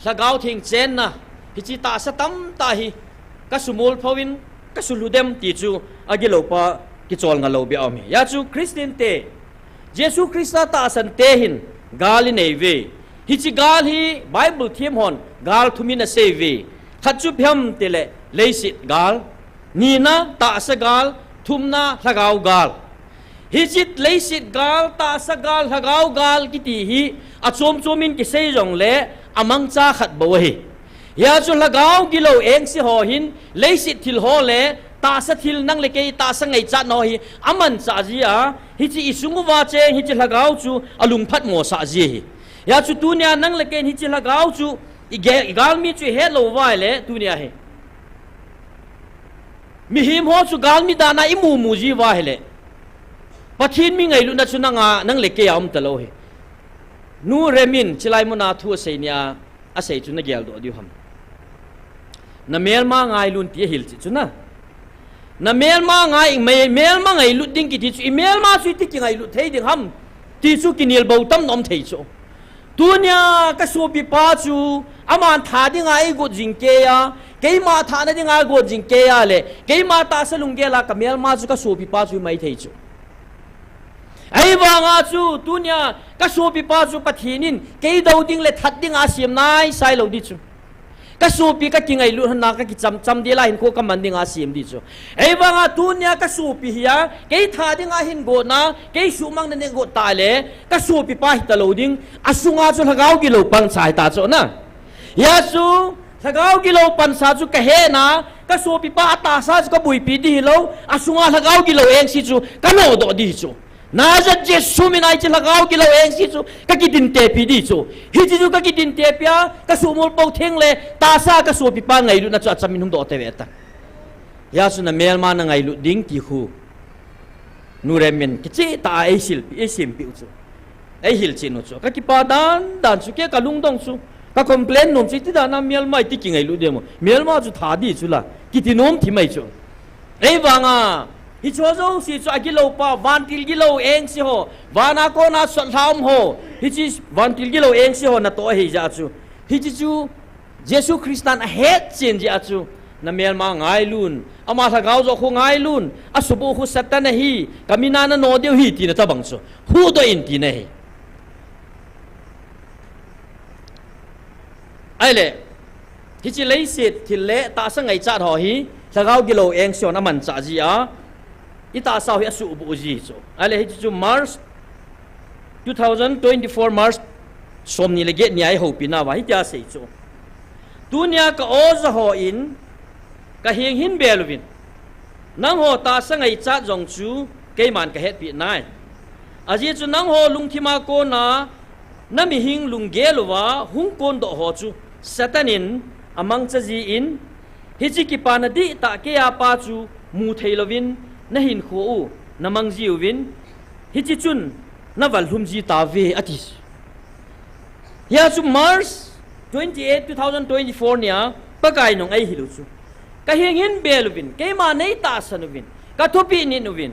Lhagao Theng chenna hiche tahsa tamtah hi ka sumol phouvin ka sulhu dem ti chu agilou pa kicholngah lou beh a um ahi. Hia chu Christian te, Jesu Christa tahsan te hin gal i nei uve. Hiche gal hi Bible them hon gal thum in asei uve. Khat chu ipi ham tile leiset gal, nina tahsa gal, thumna lhagao gal. Hiche leiset gal, tahsa gal, lhagao gal kiti hi achom chom in kisei jongle amangcha khat bou ahi. Hia chu lhagao gilou engse ho hin leiset thil ho le tahsa thil, nang le kei tahsa ngaichatna ho hi amanchah ji a, hiche i sung uva cheng hiche lhagao chu alungphatmo sah ji ahi. Hia chu tunia nang le kei in hiche lhagao chu i ge-, i galmi chu i hetlou uva ahile tunia hi mihem ho chu galmi dan a i mumu ji uva ahile Pathen mi ngailutna chu nang a, nang le kei a um talou ahi. Nu Rem in chulai muna thu asei nia asei chu na geldoh diu ham? Na melma ngailun ti ahilchih chu na. Na melma ngai, me-, melma ngailut ding kiti chu i melma chu iti kingailut thei ding ham ti chu kinelbou tam na um thei chu. Tunia ka sopipa chu aman tha dinga eigot jing kei a, keima thana dinga eigot jing kei a le keima tahsa lunggel a ka melma chu ka sopipa chu himai thei chu. Ahivanga chu tunia ka sopipa chu Pathen in kei dou ding le that dinga asem naisai lou ding chu. Ka sopi ka kingailut hon a ka kicham cham ding a hinkho ka man dinga asem ding chu. Ahivanga tunia ka sopi hi a, kei tha dinga hin gotna, kei suhmangna nei got tale ka sopipa hitalou ding, asunga chu lhagao gilou pansa hita chu na. Hia chu lhagao gilou pansa chu ka hena, ka sopipa atahsa chu ka boipi ding hilou, asunga lhagao gilou engse chu ka nodoh ding chu. Nazareth Jesu min a hiche lhagao gilou engse chu ka kidintepi ding chu. Hiche chu ka kidintepi a, ka sumol pou theng le tahsa ka sopipa ngailutna chu acham in hung doh tave ta. Hia chu na melma na ngailut ding ti khu Nu Rem in kicheh tah a eisilpi, eisempeh u chu, eihilchen u chu ka kipa dandan chu, kei ka lungdong chu, ka complain nom chu, iti dan a melma iti kingailut dem u, melma chu tha ding chu la, kiti nom thim ahi chu. Ahivanga hicheho jouse chu agilou pa, vantil gilou engse ho, vana kona sotlha um ho, hiche vantil gilou engse ho natoh ahi jeh a chu, hiche chu Jesu Christan ahetchen jeh a chu, na melma ngailun, ama lhagao joh khu ngailun, asuboh khu Satan ahi, ka min a nano diu ahi tina tobang chu huhdoh in tina ahi. Ahile hiche leiset thil le tahsa ngaichat ho hi lhagao gilou engse hon amanchah ji a, i tahsa u hi asuhboh ji chu. Ahile hiche chu March two thousand twenty-four March somni le get nia eihoupina uva hitia asei chu, tunia ka oja hon ka heng hin bel uvin, nangho tahsa ngaichat jong chu keiman ka hetpeh nai. Ajeh chu nangho lungthima kona na mihing lunggel uva hung kondoh ho chu Satan in amangcha jin, hiche kipana dihtah keiya pa chu mu theilouvin nahinkho u namang jiuvin, hiche chun naval lhum ji tauve ati. Hia chu March twenty-eight, two thousand twenty-four nia Pakai nung eihil u chu, ka heng hin bel uvin, keima neitahsan uvin, ka thupeh nit uvin,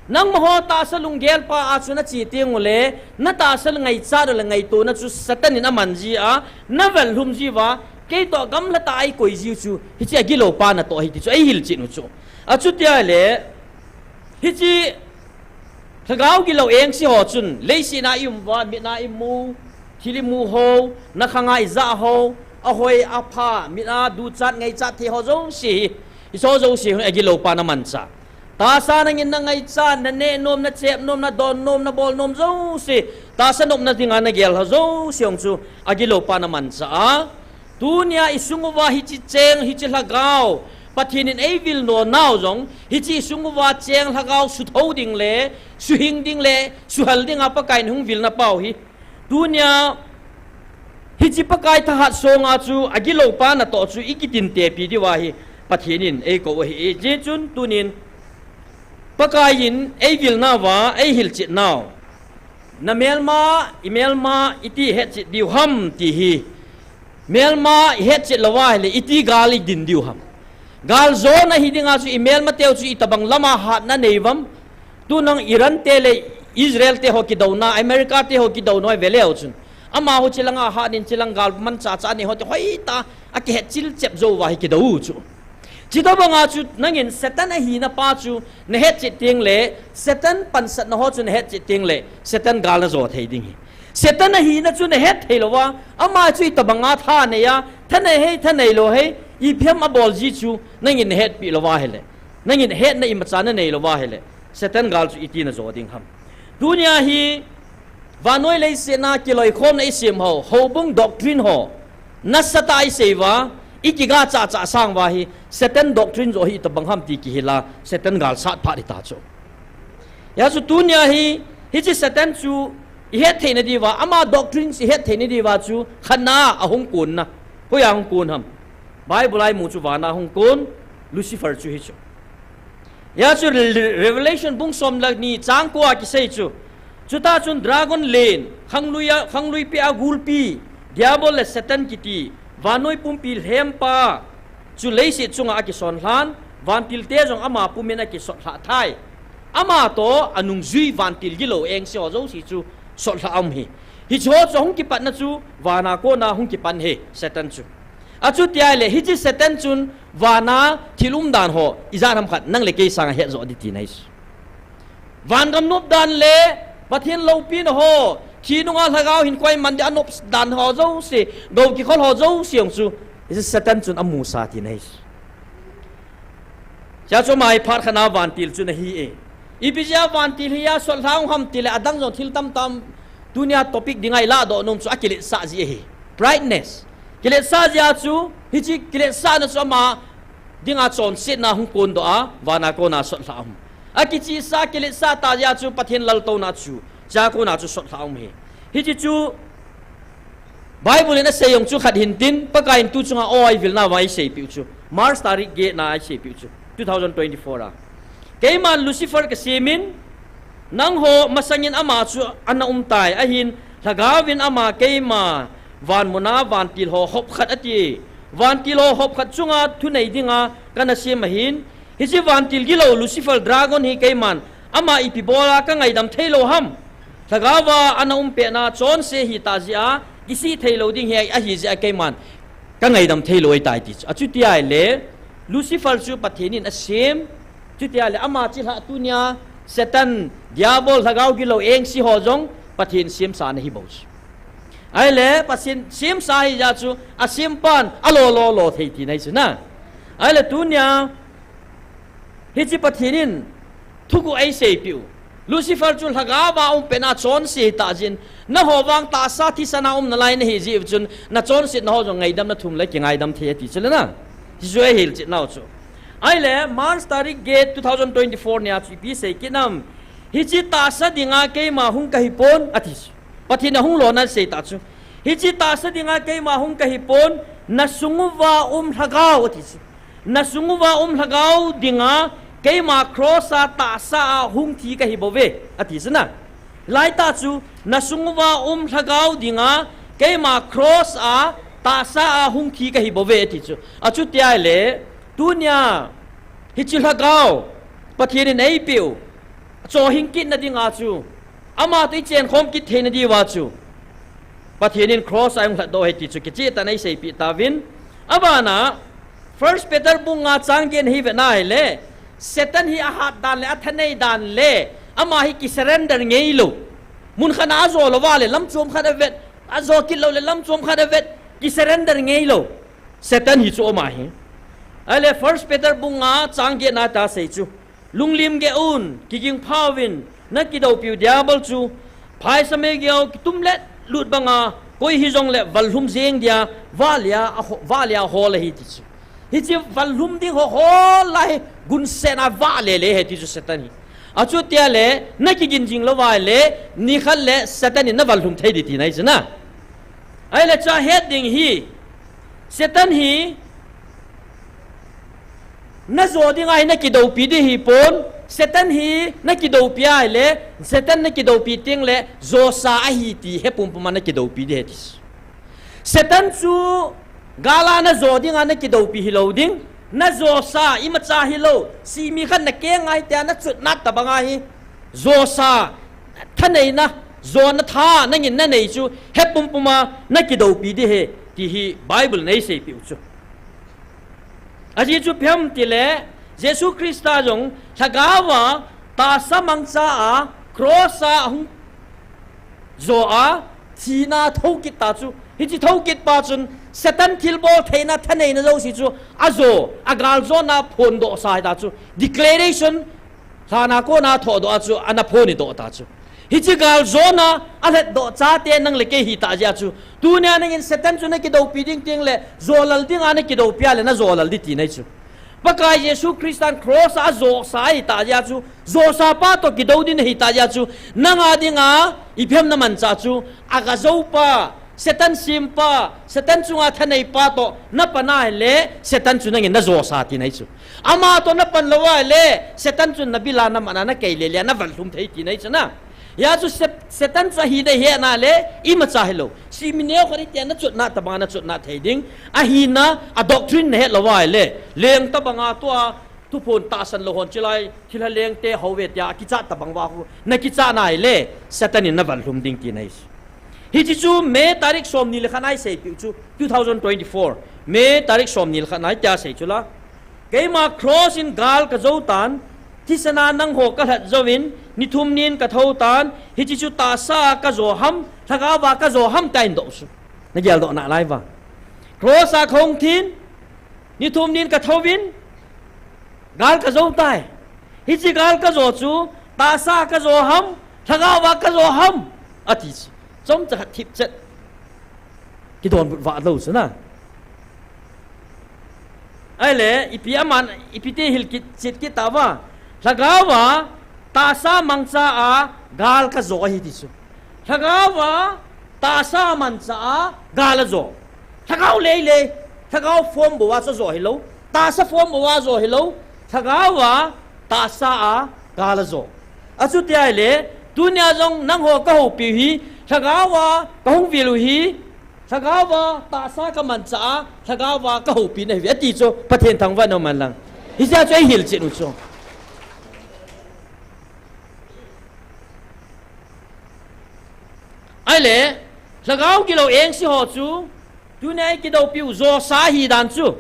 nangmaho tahsa lunggel pa a chu nache tengule, natahsa ngaichat u le ngaitona chu Satan in aman ji a, naval lhum jiuva, keitoh gamlatah a eikoi jiu chu hiche agilou pa natoh ahi ti chu eihilchen u chu. Achuti ahile hiche lhagao gilou engse ho chun leiset a ium uva, mit a imu, thil imu ho, nakhanga ijah ho, ahoi apha, mit a duchat ngaichat thei ho jouse hi, hicheho jouse hi agilou pa namanchah. Tahsa nangin nangaichat, naneh nom, nachep nom, nadon nom, nabol nom jouse, tahsa nopna dinga nagel ho jouse hung chu agilou pa namanchah a. Tunia isung uva hiche cheng, hiche lhagao, Pathen in eivilna nau jong hiche isung uva cheng lhagao suthou ding le suhing ding le suhal dinga Pakai in hung vilna pau hi, tunia hiche Pakai thahat songa chu agilou pa natoh chu ikitintepi diuva hi Pathen in eikou ahi. Hijeh chun tunin Pakai in eivilnauva eihilchet nau Na melma, i melma iti hetchet diu ham ti hi. Melma i hetchet louva ahile iti gal i din diu ham. Gal jona hi dinga chu i melmateu chu itobang lama hatna nei uvam. Tunung Iran te le Israel te ho kidouna, America te ho kidouna hi veleu chun, amaho chilanga hatnin chilang gal manchacha anei ho te hoitah a kihetchil chep jou uva hi kidou u chu. Chutobanga chu nangin Satan ahina pa chu na hetchet tengle, Satan pansatna ho chu na hetchet tengle, Satan gal na jo thei ding ahi. Satan ahina chu na het thei louva, ama chu itobanga tha anei a, thanei hei, thanei lou hei, ipi ham abol ji chu nangin na hetpi louva ahile, nangin hetna imacha na nei louva ahile, Satan gal chu iti na jo ding ham. Tunia hi vannoi leiset a kiloikhomna i sem ho, houbung doctrine ho nasatah a i sei uva, i kiga chacha sang uva hi Satan doctrine jo hi itobang ham ti kihil a, Satan gal sat phat hita chu. Hijeh chun tunia hi, hiche Satan chu i het theina diuva, ama doctrines i het theina diuva chu khatna a hung konna. Hoiya hung kon ham? Bible a i mu chu vana hung kon, Lucifer chu hichu. Hijeh chun Re-, Revelation bung som le ni chang ko a kisei chu, chutah chun dragon len, khanglui a, khanglui peh a gulpi, Diabol le Satan kiti, vannoi pumpi lhempa chu leiset chunga akisonlhan, vantilte jong ama pumin akisotlhah thai. Ama toh anungjui vantil gilou engse ho jouse chu sotlhah aum ahi. Hicheho chu ahung kipatna chu vana kona hung kipan ahi, Satan chu. Achuti ahile hiche Satan chun vana thil umdan ho ijat ham khat nang le kei sanga hetjoh ding tina ahi. Vangam nopdan le Pathen loupina ho, thi nunga lhagao hinkho iman dia anop dan ho jouse, gou kikhol ho jouse jong chu, hiche Satan chun amusa tina ahi. Hijeh chun ama hi phat khatna vantil chu ana hi e. Ipi jeh a vantil hi a sotlhah aum ham tile adang jong thil tamtah tunia topic dinga i lahdoh nom chu akiletsah jeh ahi. Prideness. Kiletsah jeh a chu, hiche kiletsahna chu ama dinga chonsetna hung kondoh a, vana kona sotlhah aum. Akichihsah, kiletsah tah jeh a chu Pathen laltouna chu, chua kona chu sotlhah aum ahi. Hiche chu Bible in asei jong chu khat hintin, Pakaiyin tu chunga aw eivilna uva eiseipeh u chu, March tarik get na eiseipeh u chu, two thousand twenty-four a. Keiman Lucifer kasemin, nangho masangin ama chu ana umtai, ahin lhagaovin ama keima vanmuna vantil ho hopkhat ati. Vantil ho hopkhat chunga thunei dinga kana sem ahin, hiche vantil gilou Lucifer dragon hi keiman ama ipi bola kangaidam theilou ham? Lhagaova ana umpehna chonse ahitah jeh a, kisih theilou ding hi ahi jeh a keiman kangaidam theilou ahitai ti chu. Achuti ahile, Lucifer chu Pathen in asem, chuti ahile ama chilhah tunia Satan, Diabol, lhagao gilou engse ho jong Pathen semsa ana hi bou chu. Ahile Pathen semsa ahijeh chu asempan alo lo lo thei tina ahi chu na. Ahile tunia hiche Pathen in thuguh eiseipeh u, Lucifer chu lhagaova umpehna chonse ahitah jeh in, nangho vang tahsa thisana um nalai nahi jeh u chun, nachonsetna ho jong ngaidam nathum le kingaidam thei ati chu le na. Hichu eihilchetnau chu. Ahile March tarik get two thousand twenty-four nia chu ipi seikit nam? Hiche tahsa dinga keima hung kahipon ati chu. Pathen in ahung lona aseitah chu. Hiche tahsa dinga keima hung kahipon, nasung uva um lhagao ati chu. Nasung uva um lhagao dinga keima cross a tahsa a hung thi kahibouve ati chu na. Laitah chu, nasung uva um lhagao dinga keima cross a tahsa a hung thi kahibouve ati chu. Achuti ahile, tunia hiche lhagao Pathen in eipeh u, chohhing kitna dinga chu, ama toh ichenkhom kit theina diuva chu Pathen in cross a eihung lhatdoh ahi ti chu kichehtah in eiseipeh tauvin. Abana, First Peter bung nga chang get hi vetna ahile, Satan hi ahat dan le athanei dan le, ama hi kisurrender ngeilou. Mun khat a ajo louva le lam chom khat avet, ajo kit lou le lam chom khat avet, kisurrender ngeilou. Satan hi chu ama hi. Ahile First Peter bung nga chang get na a asei chu, lunglim geh un, kigingphauvin, nakidoupiu Diabol chu phaisa meigeo kitum letlut banga, koi hijongle vallhum jeng dia vahlea aho-, vahlea ahol ahi ti chu. Hiche vallhum ding ho hol a hi gunsetna vahle le ahi ti chu Satan hi. Achuti ahile, nakigin jing louva ahile, nikhat le Satan in navallhum thei ding tina ahi chu na. Ahile chua het ding hi, Satan hi najo dinga hi nakidoupi ding ahipon, Satan hi na kidoupi ahile, Satan na kidoupi tengle, josa ahi ti he pumpuma na kidoupi ding ahi ti. Satan chu gala na jo dinga na kidoupi hilou ding, na josa imacha hilou, simi khat na kenga hitia na chutna tabanga hi, josa, thaneina, jona tha nangin na nei chu, he pumpuma na kidoupi ding ahi, ti hi Bible in eiseipeh u chu. Ajeh chu ipi ham tile, Jesu Christa jong lhagaova tahsa mangcha a, cross a hung jo a, thina thokit ta chu. Hiche thokit pa chun, Satan thilbol theina, thaneina jouse chu, ajo, agaljona phondohsa hita chu. Declaration, lhana kona thohdoh a chu, ana phondoh ta chu. Hiche galjona, alhatdoh chate nang le kei hita jeh a chu. Tunia nangin Satan chu na kidoupi ding tengle, jolal dinga na kidoupi ahile na jolal ding tina ahi chu. Pakai Jesu Christan cross a ajosa ahita jeh a chu, josa pa toh kidou ding ahita jeh a chu, nanga dinga, ipi ham na manchah chu, agajou pa, Satan sempa, Satan chunga thanei pa toh, na pan ahile, Satan chu nangin na josa tina ahi chu. Ama toh na pan lou ahile, Satan chun na bila na mana na keile le, na vanlhum thei tina ahi chu na. Hia chu Set-, Satan chu ahi dei hetna le, imacha hilou. Simi neo khat itia na chutna tabanga na chutna thei ding. Ahina, a doctrine na het lou ahile, leng tabanga tua, thuphon tahsan lou hon chulai, thilha lengte houve tia, akichat tabang uva khu, na kichat na ahile, Satan in na vanlhum ding tina ahi. Hiche chu May tarik somni le khat a eiseipeh u chu, two thousand twenty-four. May tarik somni le khat a itia asei chu la. Keima cross in gal kajou tan, thisana nangho kalhat jouvin, ni thum nin kathou tan, hiche chu tahsa a kajo ham, lhagaova kajo ham tia ahin doh chu. Na geldoh nalai uva. Cross a kahung thin, ni thum nin kathouvin, gal kajou tai. Hiche gal kajo chu, tahsa kajo ham, lhagaova kajo ham, ati chu. Chomcha khat thipchet. Kidonbut vah lou chu na. Ahile, ipi aman, ipi ti hil kit, chet kit tauva. Lhagaova, tahsa mangcha a, gal kajo ahi ti chu. Lhagaova, tahsa mangcha a, gal ajo. Lhagao leilei, lhagao form bou a chu ajo hilou. Tahsa form bou a ajo hilou. Lhagaova, tahsa a, gal ajo. Achuti ahile, tunia jong nangho kahoupiu hi, lhagaova, kahung vilu hi, lhagaova, tahsa kamancha a, lhagaova, kahoupi nahiuve, ati chu, Pathen thangvah in um hen lang. Hijeh a chu eihil chet u chu. Ahile, lhagao gilou engse ho chu, tunia ikidoupiu josa ahi dan chu.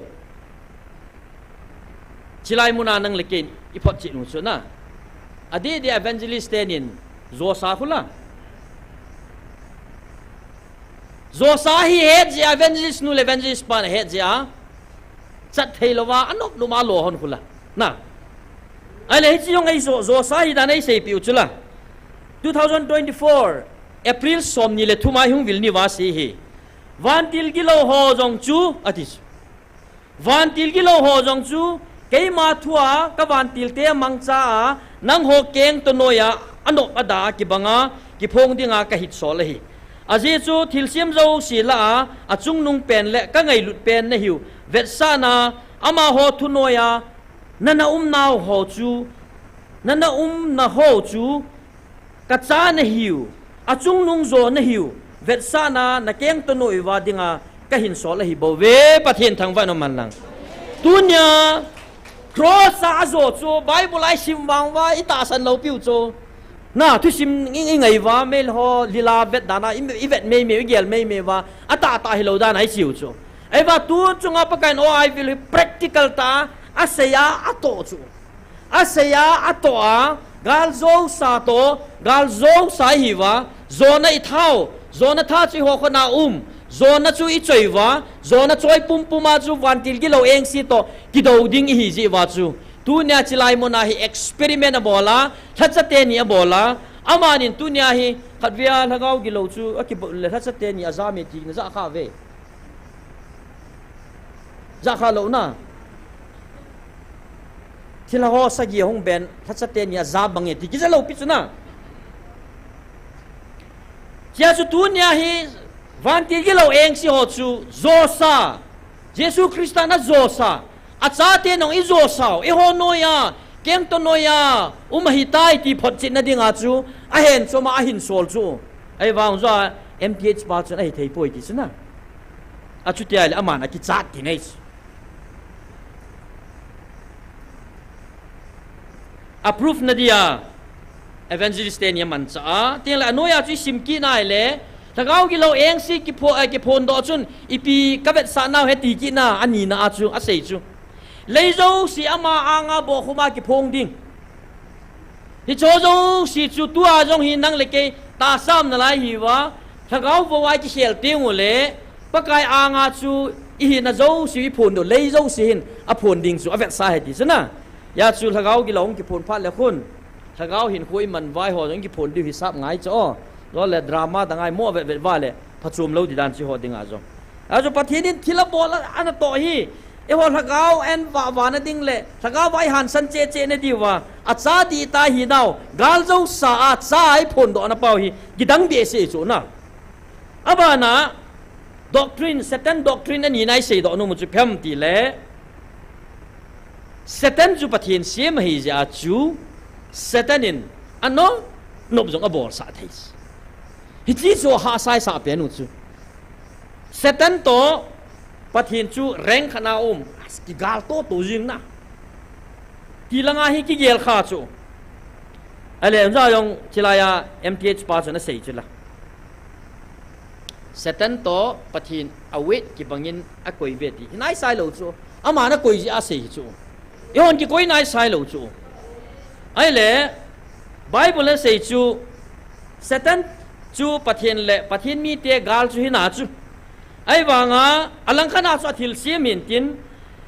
Chulai muna nang le kei in iphot chet u chu na. Adeh deh evangelist tenin josa khu la. Josa ahi het jeh a evangelist nu le evangelist pan ahet jeh a. Chat thei louva, anop nop a lo hon khu la. Na. Ahile hiche jong eijo, josa ahi dan eiseipeh u chu la. Two thousand twenty-four, April somni le thum a ihung vil ni uva asei hi. Vantil gilou ho jong chu, ati chu. Vantil gilou ho jong chu, keima thua, kavantil te mangcha a, nangho keng toh noiya, anop ada kibanga, kiphong dinga kahitsol ahi. Ajeh chu thilsem jouse lah a, achungnung pen le kangailut pen nahiu, vetsahna, amaho thunoiya, nana umnau ho chu, nana umna ho chu, kacha nahiu, achungnung jo nahiu, vetsahna, nakeng toh noiya dinga, kahinsol ahi bouve, Pathen thangvah in um hen lang. Tunia, cross a ajo chu, Bible a isim vang uva, itahsan lou piu chu. Na, thusim i, ingai uva, mel ho, lila vet dan a, i, ivet meimei, igel meimei uva, atahtah hilou dan a iseiu chu. Ahivang tu chunga Pakaiyin o aivil hi practical tah a, asei a, atoh chu. Asei a, atoh a, gal josa toh, gal josa ihiuva, jona ithau, jona tha chu ihokhona um, jona chu ichoiuva, jona choi pumpum a chu vantil gilou engse toh, kidou ding ihi jeh uva chu. Tunia chulai muna hi experiment abol a, lhacha teni abol a, amanin tunia hi, khatvei a lhagao gilou chu, akibol le lhacha teni ajam e tina jahkhah uve. Jahkhah lou na. Thilha ho sagi ahung ben, lhacha teni ajam bang e, ti kija lou pi chu na. Hijeh chun tunia hi, vantil gilou engse ho chu, josa. Jesu Christa in ajosa. Achate nong ijosau, eiho noiya, keng toh noiya um ahitai ti photchetna dinga chu ahen chom a ahin sol chu. Ahivang chu a M T H pa chun ahithei poi ti chu na. Achuti ahile aman akichat ti nei chu. A proof na dia evangelist teni amanchah a, tin le anoiya chu isim kit nai le, Lhagao Gilou engse kiphon, eh, kiphondoh chun ipi kavetsah nau he ti kit na, anina a chu asei chu, lei jouse ama anga bohkhum a kiphong ding. Hiche jouse chu tua jong hi nang le kei tahsa um nalai hiuva, Lhagao vou a ikikhel teng ule, Pakai anga chu ihina jouse iphon diu, lei jouse hin aphon ding chu avetsah ahi ti chu na. Hijeh chun Lhagao Gilou hung kiphon phat le khun, Lhagao hinkho iman vai ho jong kiphon diu hisap ngai chu o. Jole drama dang a imo vetvet uva le phachom lou di dan chu eiho dinga jong. Hijeh chun Pathen in thil abol a, anatoh hi, eiho lhagao eivah vah na ding le lhagao a ihansan cheh cheh na diuva, acha dih tah hinau, gal jousa a cha a iphondoh na pau hi kidang behseh chu na. Abana doctrine, Satan doctrine anina iseidoh nom u chu ipi ham tile, Satan chu Pathen sem ahi jeh a chu, Satan in anop nop jong abolsah thei. Hiche chu ahahsa isah pen u chu. Satan toh Pathen chu rank khat na um, kigal toto jing na. Ti langa hi kigel kha chu. Ahile, hijeh jong chulaiya M T H pa chun asei chu la. Satan toh Pathen a weight kibangin akoi uve ti hi naisai lou chu. Aman akoi jeh a asei hi chu. Eihon kikoi naisai lou chu. Ahile, Bible in asei chu, Satan chu Pathen le Pathen mite gal chu hina chu. Ahivanga, alangkhat a chu athilsem hintin,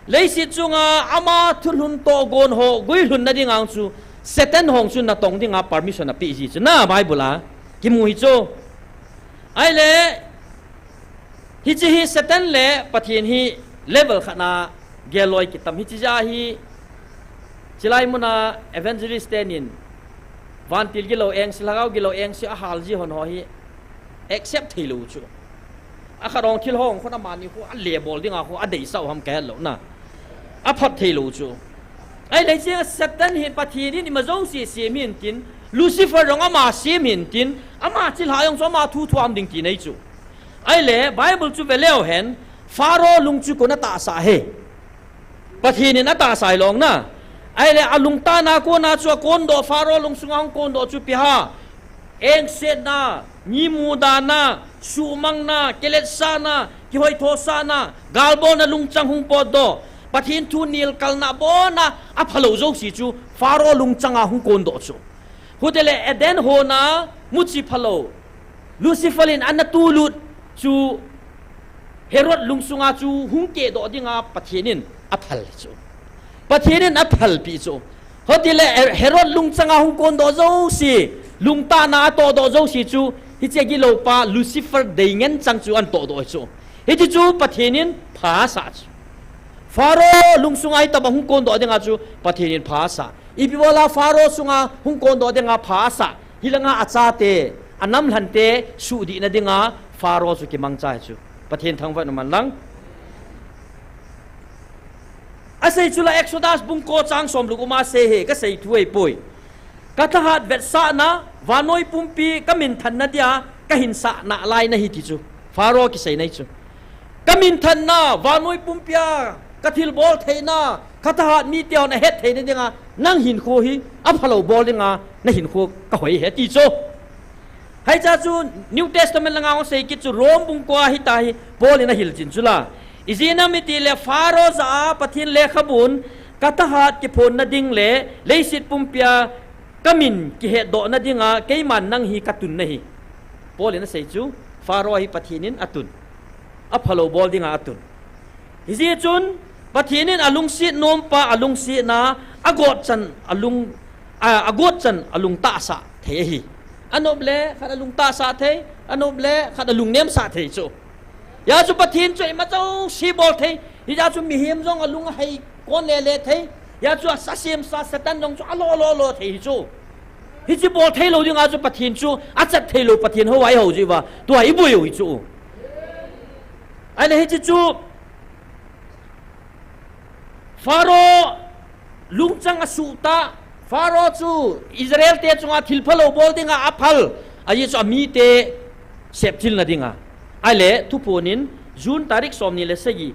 leiset chunga ama thulhun tohgon ho guilhun na dinga chu, Satan hung chu natong dinga permission apeh ji chu na Bible a kimu hi chu. Ahile, hiche hi Satan le Pathen hi level khat na gel loi kitam, hiche jeh a hi, chulai muna evangelist tenin, vantil gilou engse, lhagao gilou engse ahal ji hon ho hi accept thei lou chu. Akhat hung thil hung khun amani khu ale bol dinga khu adeisah u ham kahet lou na. Aphot thei lou chu. Ahile hiche Satan hi Pathen in ima jouse sem hintin, Lucifer jong ama sem hintin, ama chilhah jong chu ama thu thuam ding ti nei chu. Ahile Bible chu ve leu hen, Pharaoh lung chu koiin atahsa e? Pathen in atahsa hilou na. Ahile alungtah na kona chu akondoh, Pharaoh lung sunga hung kondoh chu ipi ham? Engsetna, mi mudana, suhmangna, kiletsahna, kihoithosahna, galbolna lungchang hung potdoh, Pathen thu nilkalna, abona aphalou jouse chu Pharaoh lungchanga hung kondoh chu. Hutile Eden hon a muchi phalou Lucifer in ana tulut chu Herod lungsunga chu hung kehdoh dinga Pathen in aphal chu. Pathen in aphalpeh chu. Hutile Herod lungchanga hung kondoh jouse, lungtahna atohdoh jouse chu, hiche giloupa Lucifer dei ngen chang chu ana tohdoh chu. Hiche chu Pathen in pha asah chu. Pharaoh lungsunga hitobang hung kondoh dinga chu Pathen in pha asah. Ipi bola Pharaoh sunga hung kondoh dinga pha asah? Hilanga achate, anamlhante suhdihna dinga Pharaoh chu kimangcha ahi chu. Pathen thangvah in umhen lang. Asei chu la Exodus bung ko chang som le gup a asei e, kasei thu ahipoi. Kathahat vetsahna, vannoi pumpi kaminthanna dia kahinsah nalai nahi ti chu. Pharaoh kiseina ahi chu. Kaminthanna, vannoi pumpia kathilbol theina, kathahat mite hon ahet theina dinga nang hinkho hi aphalou bol dinga nahinkho kahoi e ti chu. Hiche chu New Testament langa hung sei kit chu Rome bung ko a hitahi Paul in ahil chin chu la. Ijeh inem itile Pharaoh jah a Pathen lekhabun, kathahat kiphonna ding le leiset pumpia kamin kihetdohna dinga keiman nang hi katun nahi. Paul in asei chu Pharaoh hi Pathen in atun. Aphalou bol dinga atun. Hijeh chun Pathen in alungset nompa alungsetna, agotchan alung, a, agotchan alung tahsa thei ahi. Anop le khat alung tahsa thei, anop le khat alung nemsa thei chu. Hijeh chu Pathen chu ima jouse bol thei. Hijeh chu mihem jong alung ahei kon lele thei. Hijeh chu a, asemsa Satan jong chu alo lo lo thei hi chu. Hiche bol theilou dinga chu Pathen chu achat theilou Pathen hou a ihou jiuva, tua iboi u hi chu. Ahile hiche chu Pharaoh lungchang asuh ta, Pharaoh chu Israel te chunga thil phalou bol dinga aphal, ajeh chu amite sepchilna dinga. Ahile, thuphon in June tarik somni le sagi,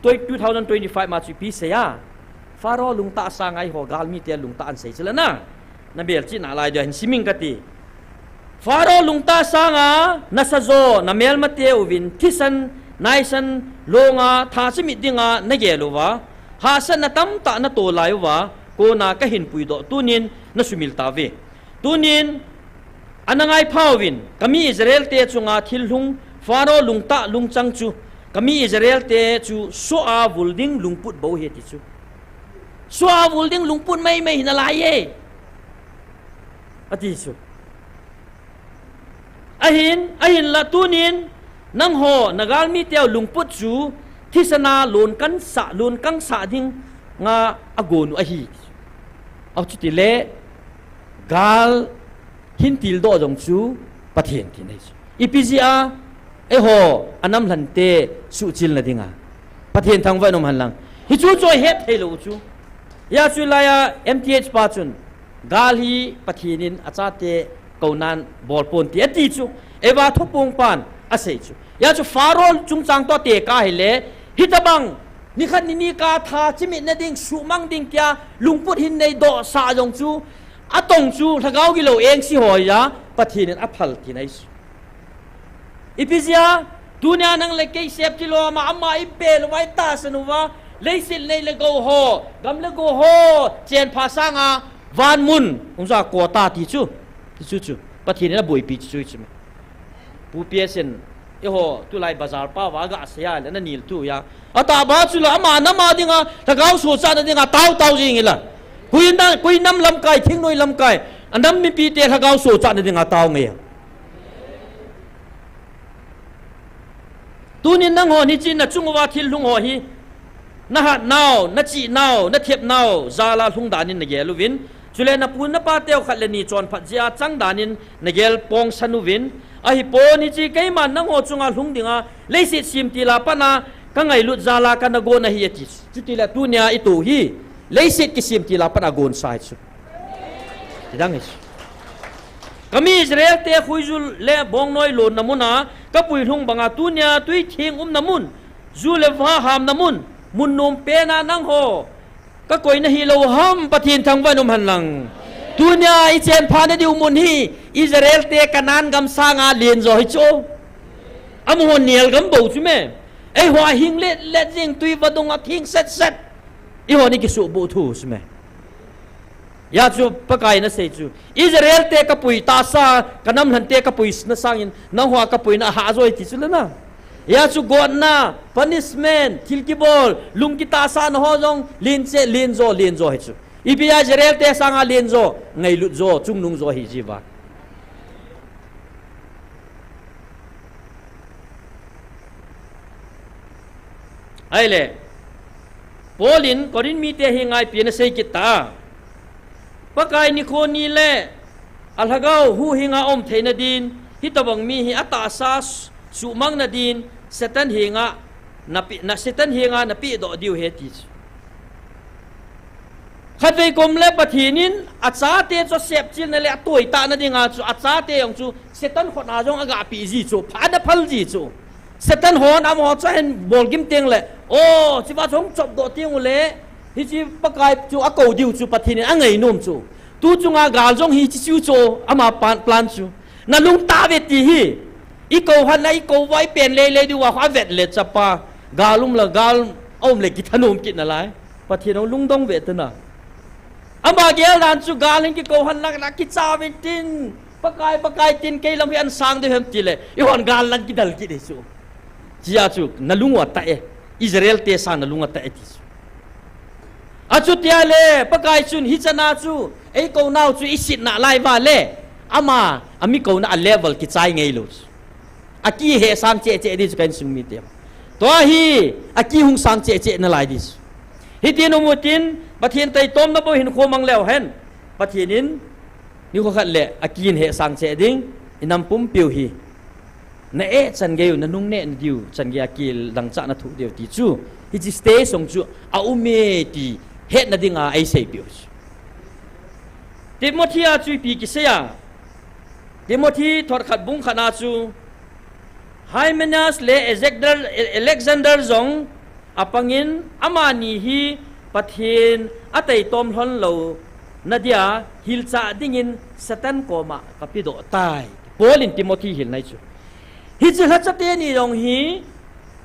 twe-, two thousand twenty-five ma chu ipi asei a. Pharaoh lungtah sanga eiho galmite lungtah ahin sei chu le na. Na belchih nalai dia hin siming kati. Pharaoh lungtah sanga, nasajo, namelmate uvin, thisan, naisan, longa, tha chimit dinga, nagel uva, hahsatna tamtah natoh lai uva, kona kahin puidoh tunin, nasumil tauve. Tunin, ana ngaipha uvin, kami Israel te chunga thil lhung, Pharaoh lungtah lungchang chu, kami Israel te chu soh a vul ding lungput bou ahi ti chu. Soh a vul ding lungput maimai hi nalai e. Ati chu. Ahin, ahinla tunin, nangho, nagalmi teu lungput chu, thisana lon kangsah, lon kangsah dinga agon u ahi. Achuti le, gal hin tildoh jong chu, Pathen thina ahi chu. Ipi jeh a, eiho, anamlhante suhchilna dinga. Pathen thangvah in um hen lang. Hichu chu ahet thei lou chu. Hijeh chun laiya M T H pa chun, gal hi Pathen in achate kounan bol pon ti ati chu. Eva thupung pan asei chu. Hijeh chun Pharaoh chungchang toh tekah ahile, hitobang, nikhat nini kah tha chimitna ding, suhmang ding tia, lungput hin neidoh sah jong chu, atong chu, lhagao gilou engse ho ahi a, Pathen in aphal thina ahi chu. Ipi jeh a, tunia nang le kei sepchil lou a, ama, ama ibel uva, itahsan uva, leiset nei le gou ho, gam le go ho, chenpha sanga, van mun, hung ja koi ta ti chu, ti chu chu, Pathen in aboipi chu chu me. Pu P S in, eiho, tulai bazar pa uva aga sei a le, ana nil tu a. Atahbeh chu la, ama, nama dinga, lhagao sochatna dinga, tao, tao jing ila. Koi na, koi nam lamkai, thingnoi lamkai, anam mipite lhagao sochatna dinga, tao nge. Tunin nangho hiche nachung uva thil lhung ho hi, nahat nau, nachih nau, nathep nau, jal a lhung danin nagel uvin. Chule napu napa teu khat le ni chonphat jeh a chang danin nagel pongsan uvin. Ahipon hiche keiman nangho chunga lhung dinga, leiset semtil a pat a, kangailut jal a kana gon ahi ati. Chutile tunia ito hi, leiset kisemtil a pat a gonsa ahi chu. Tidang hi. Kami Israel te khuijul le bongnoi lonna muna, kapui lhung banga tunia, tuitheng umna mun, ju le va hamna mun, mun nom pena nangho, kakoi nahi lou ham, Pathen thangvah in um hen lang. Tunia, ichenpha nadiu mun hi, Israel te Canaan gam sanga len jo hi chu. Amaho nel gam bou chu me. Eiho hing let let jing tui vadung a theng set set. Eiho ni kisuhbuh thu chu me. Hijeh chun Pakai in asei chu, Israel te kapui tahsa, kanamlhante kapuina sangin, nangho kapuina ahah jo ahi ti chu le na. Hijeh chun gotna, punishment, thil kibol, lung kitahsana ho jong, len cheh, len jo, len jo ahi chu. Ipi a Israel te sanga len jo, ngailut jo, chungnung jo ahi jiuva. Ahile, Paul in Corinth mite henga ipi ana sei kit ta. Pakai nikho ni le alhagao huhhinga um theina din, hitobang mi hi atahsa suhmangna din, Satan henga napeh, na Satan henga napehdoh diu ahi ti chu. Khatvei kom le Pathen in achate chu asepchilna le atoitahna dinga chu achate jong chu Satan khut a jong agapeh ji chu, phat ana phal ji chu. Satan hon amaho chu ahin bolgim teng le, o, chuva chu hung chopdoh teng ule, hiche Pakai chu akou diu chu Pathen in angainom chu. Tu chunga gal jong hiche chu chu ama pan, plan chu. Nalung tave ti hi. Ikou hon a, ikou uva, ipen lele diuva, avet le chapa. Gal um le, gal aum le, kithanom kit nalai. Pathen in lungdong ve tana. Ama gel dan chu gal hin kikou hon lang, na kicha uvin tin. Pakai, Pakai tin, kei lam hi ahin sang diu ham tile. Eihon gal lang kidal kit e chu. Hijeh chun, nalung u atah e. Israel te sang nalung atah e ti chu. Achuti ahile, Pakai chun hichan a chu, eikou nau chu isetna lai uva le, ama, ami kouna a level kichai ngeilou chu. Akihetsah cheh cheh di chu ka insung mite. Tua hi, akihung sang cheh cheh nalai di chu. Hitin um utin, Pathen taitomna bou hin khomang leu hen. Pathen in, nikho khat le, akihetsah cheh ding, inam pumpiu hi. Na eh chan geiyu, na nungneh nadiu, chan geiya kidangchah na thoh diu ti chu. Hiche stage sung chu, aum e ti, hetna dinga eiseipeh u chu. Timothy a chu ipi kisei a, Timothy thot khat bung khat a chu Hymenaeus le Alexander, Alexander jong apangin, amani hi Pathen ataitom lhon louna dia hilchah dingin Satan koma kapedoh tai. Paul in Timothy hilna chu. Hiche lhacha teni jong hi,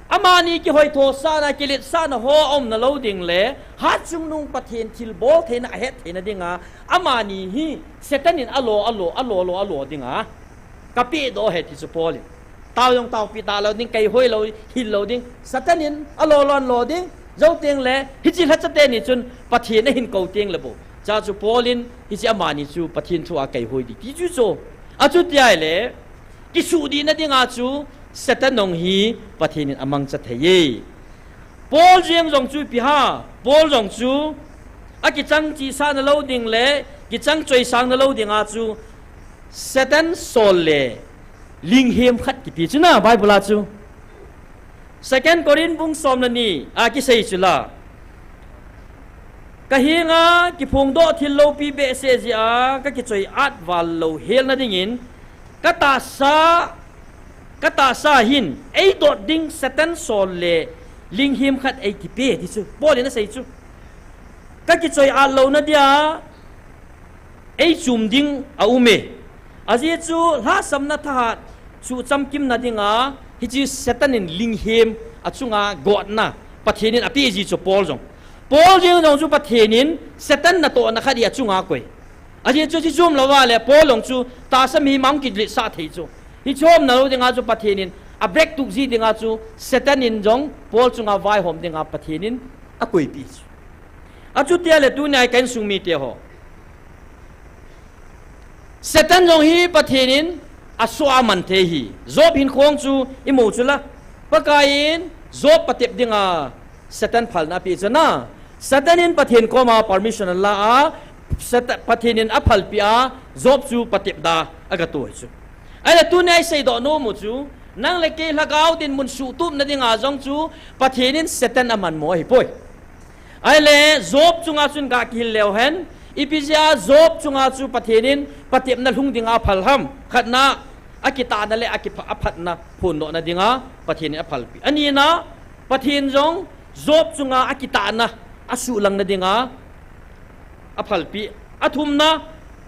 amani kihoithosahna, kiletsahna ho aumna lou ding le, hatchungnung Pathen thilbol theina ahet theina dinga, amani hi Satan in alo, alo, alo, alo, alo dinga kapedoh ahi ti chu Paul in. Tao jong taopi talou ding, keihoi lou, hil lou ding. Satan in alo, alo, alo ding. Jou teng le, hiche lhacha teni chun Pathen ahin kou teng le bou, cha chu Paul in hiche amani chu Pathen thu a keihoi ding ti chu chu. Achuti ahile, kisuhdihna dinga chu Satan jong hi Pathen in amangcha thei e. Paul jeng jong chu ipi ham, Paul jong chu akichang chihsahna lou ding le kichang choisangna lou dinga chu Satan sol le linghem khat kipe chu na Bible a chu. Second Corinth bung som le ni a kisei chu la. Kahenga kiphongdoh thil loupi behseh jeh a kakichoi-at val louhelna dingin, katahsa, katahsa hin eidot ding Satan sol le linghem khat eikipe ti chu Paul in asei chu. Kakichoi-at louna dia eichum ding aum e. Ajeh chu lhahsamna thahat suhchamkimna dinga hiche Satan in linghem achunga gotna Pathen in apeh ji chu Paul jong. Paul jeng jong chu Pathen in Satan natohna khat hi achunga akoi. Ajeh chu hiche chom louva le Paul jong chu tahsa mihem a hung kiletsah thei chu. Hiche umna lou dinga chu Pathen in a break tup ji dinga chu Satan in jong Paul chunga vaihom dinga Pathen in akoipeh chu. Achuti ahile tunia hi ka insung mite ho, Satan jong hi Pathen in asoh a aman thei ahi. Job hinkho chu imu chu la. Pakai in Job patep dinga Satan phalna apeh chu na. Satan in Pathen koma permission ala a, Satan, Pathen in aphalpeh a, Job chu patep da agatoh ahi chu. Ahile tunia iseidoh nom u chu, nang le kei lhagao dinmun suhtupna dinga jong chu Pathen in Satan amanmo ahipoi. Ahile Job chunga chun ga kihil leu hen, ipi jeh a Job chunga chu Pathen in patepna lhung dinga aphal ham? Khatna, akitahna le akipha-, aphatna phondohna dinga Pathen in aphalpeh. Anina, Pathen jong Job chunga akitahna asuhlangna dinga aphalpeh. Athumna,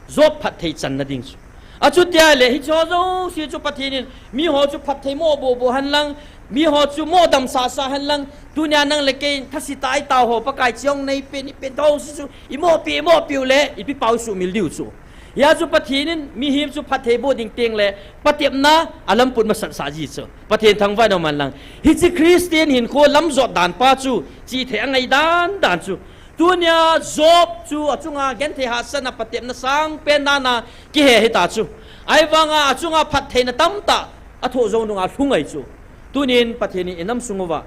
Job phatthei channa ding chu. Achuti ahile hicheho jouse chu Pathen in miho chu phatthei mo bohboh henlang, miho chu mo damsahsah henlang, tunia nang le kei in thase tah a itao ho Pakai chang neipen, ipen thou si chu imopi, imopiu le ipi pao suhmil diu chu. Hia chu Pathen in mihem chu phatthei boh ding teng le patepna alamput masatsah ji chu. Pathen thangvah in um hen lang. Hiche Christian hinkho lamjot dan pa chu chithei angai dandan chu. Tunia Job chu achunga genthei hahsatna patepna sangpen dana kihe hita chu. Ahivanga achunga phattheina tamtah athoh jou nunga lhung ahi chu. Tunin Pathen in inam sung uva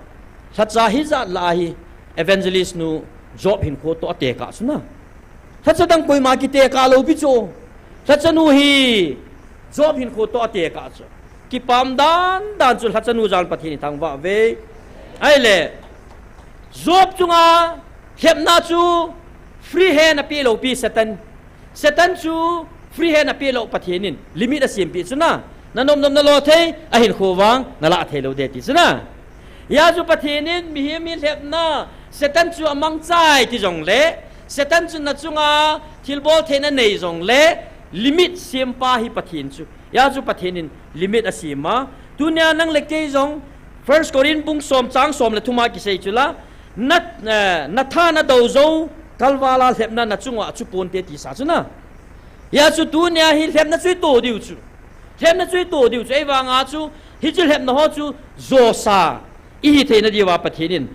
lhacha hijat lah a hi evangelist nu Job hinkho toh atekah chu na. Lhacha dang koima kitekah lou pi chu. Lhacha nu hi Job hinkho toh atekah chu. Kipah dandan chu lhacha nu jal Pathen in thangvah uve. Ahile, Job chunga lhepna chu free hand apeh lou pi Satan. Satan chu free hand apeh lou Pathen in limit asempeh chu na. Nanom nom nalo thei, ahinkho vang nalah thei lou ding ti chu na. Hia chu Pathen in mihem hi lhepna, Satan chu amangchai ti jongle, Satan chu nachunga thilbol theina nei jongle, limit sempa hi Pathen chu. Hia chu Pathen in limit asem a. Tunia nang le kei jong, First Corinth bung som chang som le thum a kisei chu la, na, eh, natha nadou jou kalval a lhepna nachunga achu ponte tisa chu na. Hia chu tunia hi lhepna chu ito diu chu. Lhepna chu ito diu chu, ahivanga chu, hiche lhepna ho chu, josa ihi theina diuva Pathen in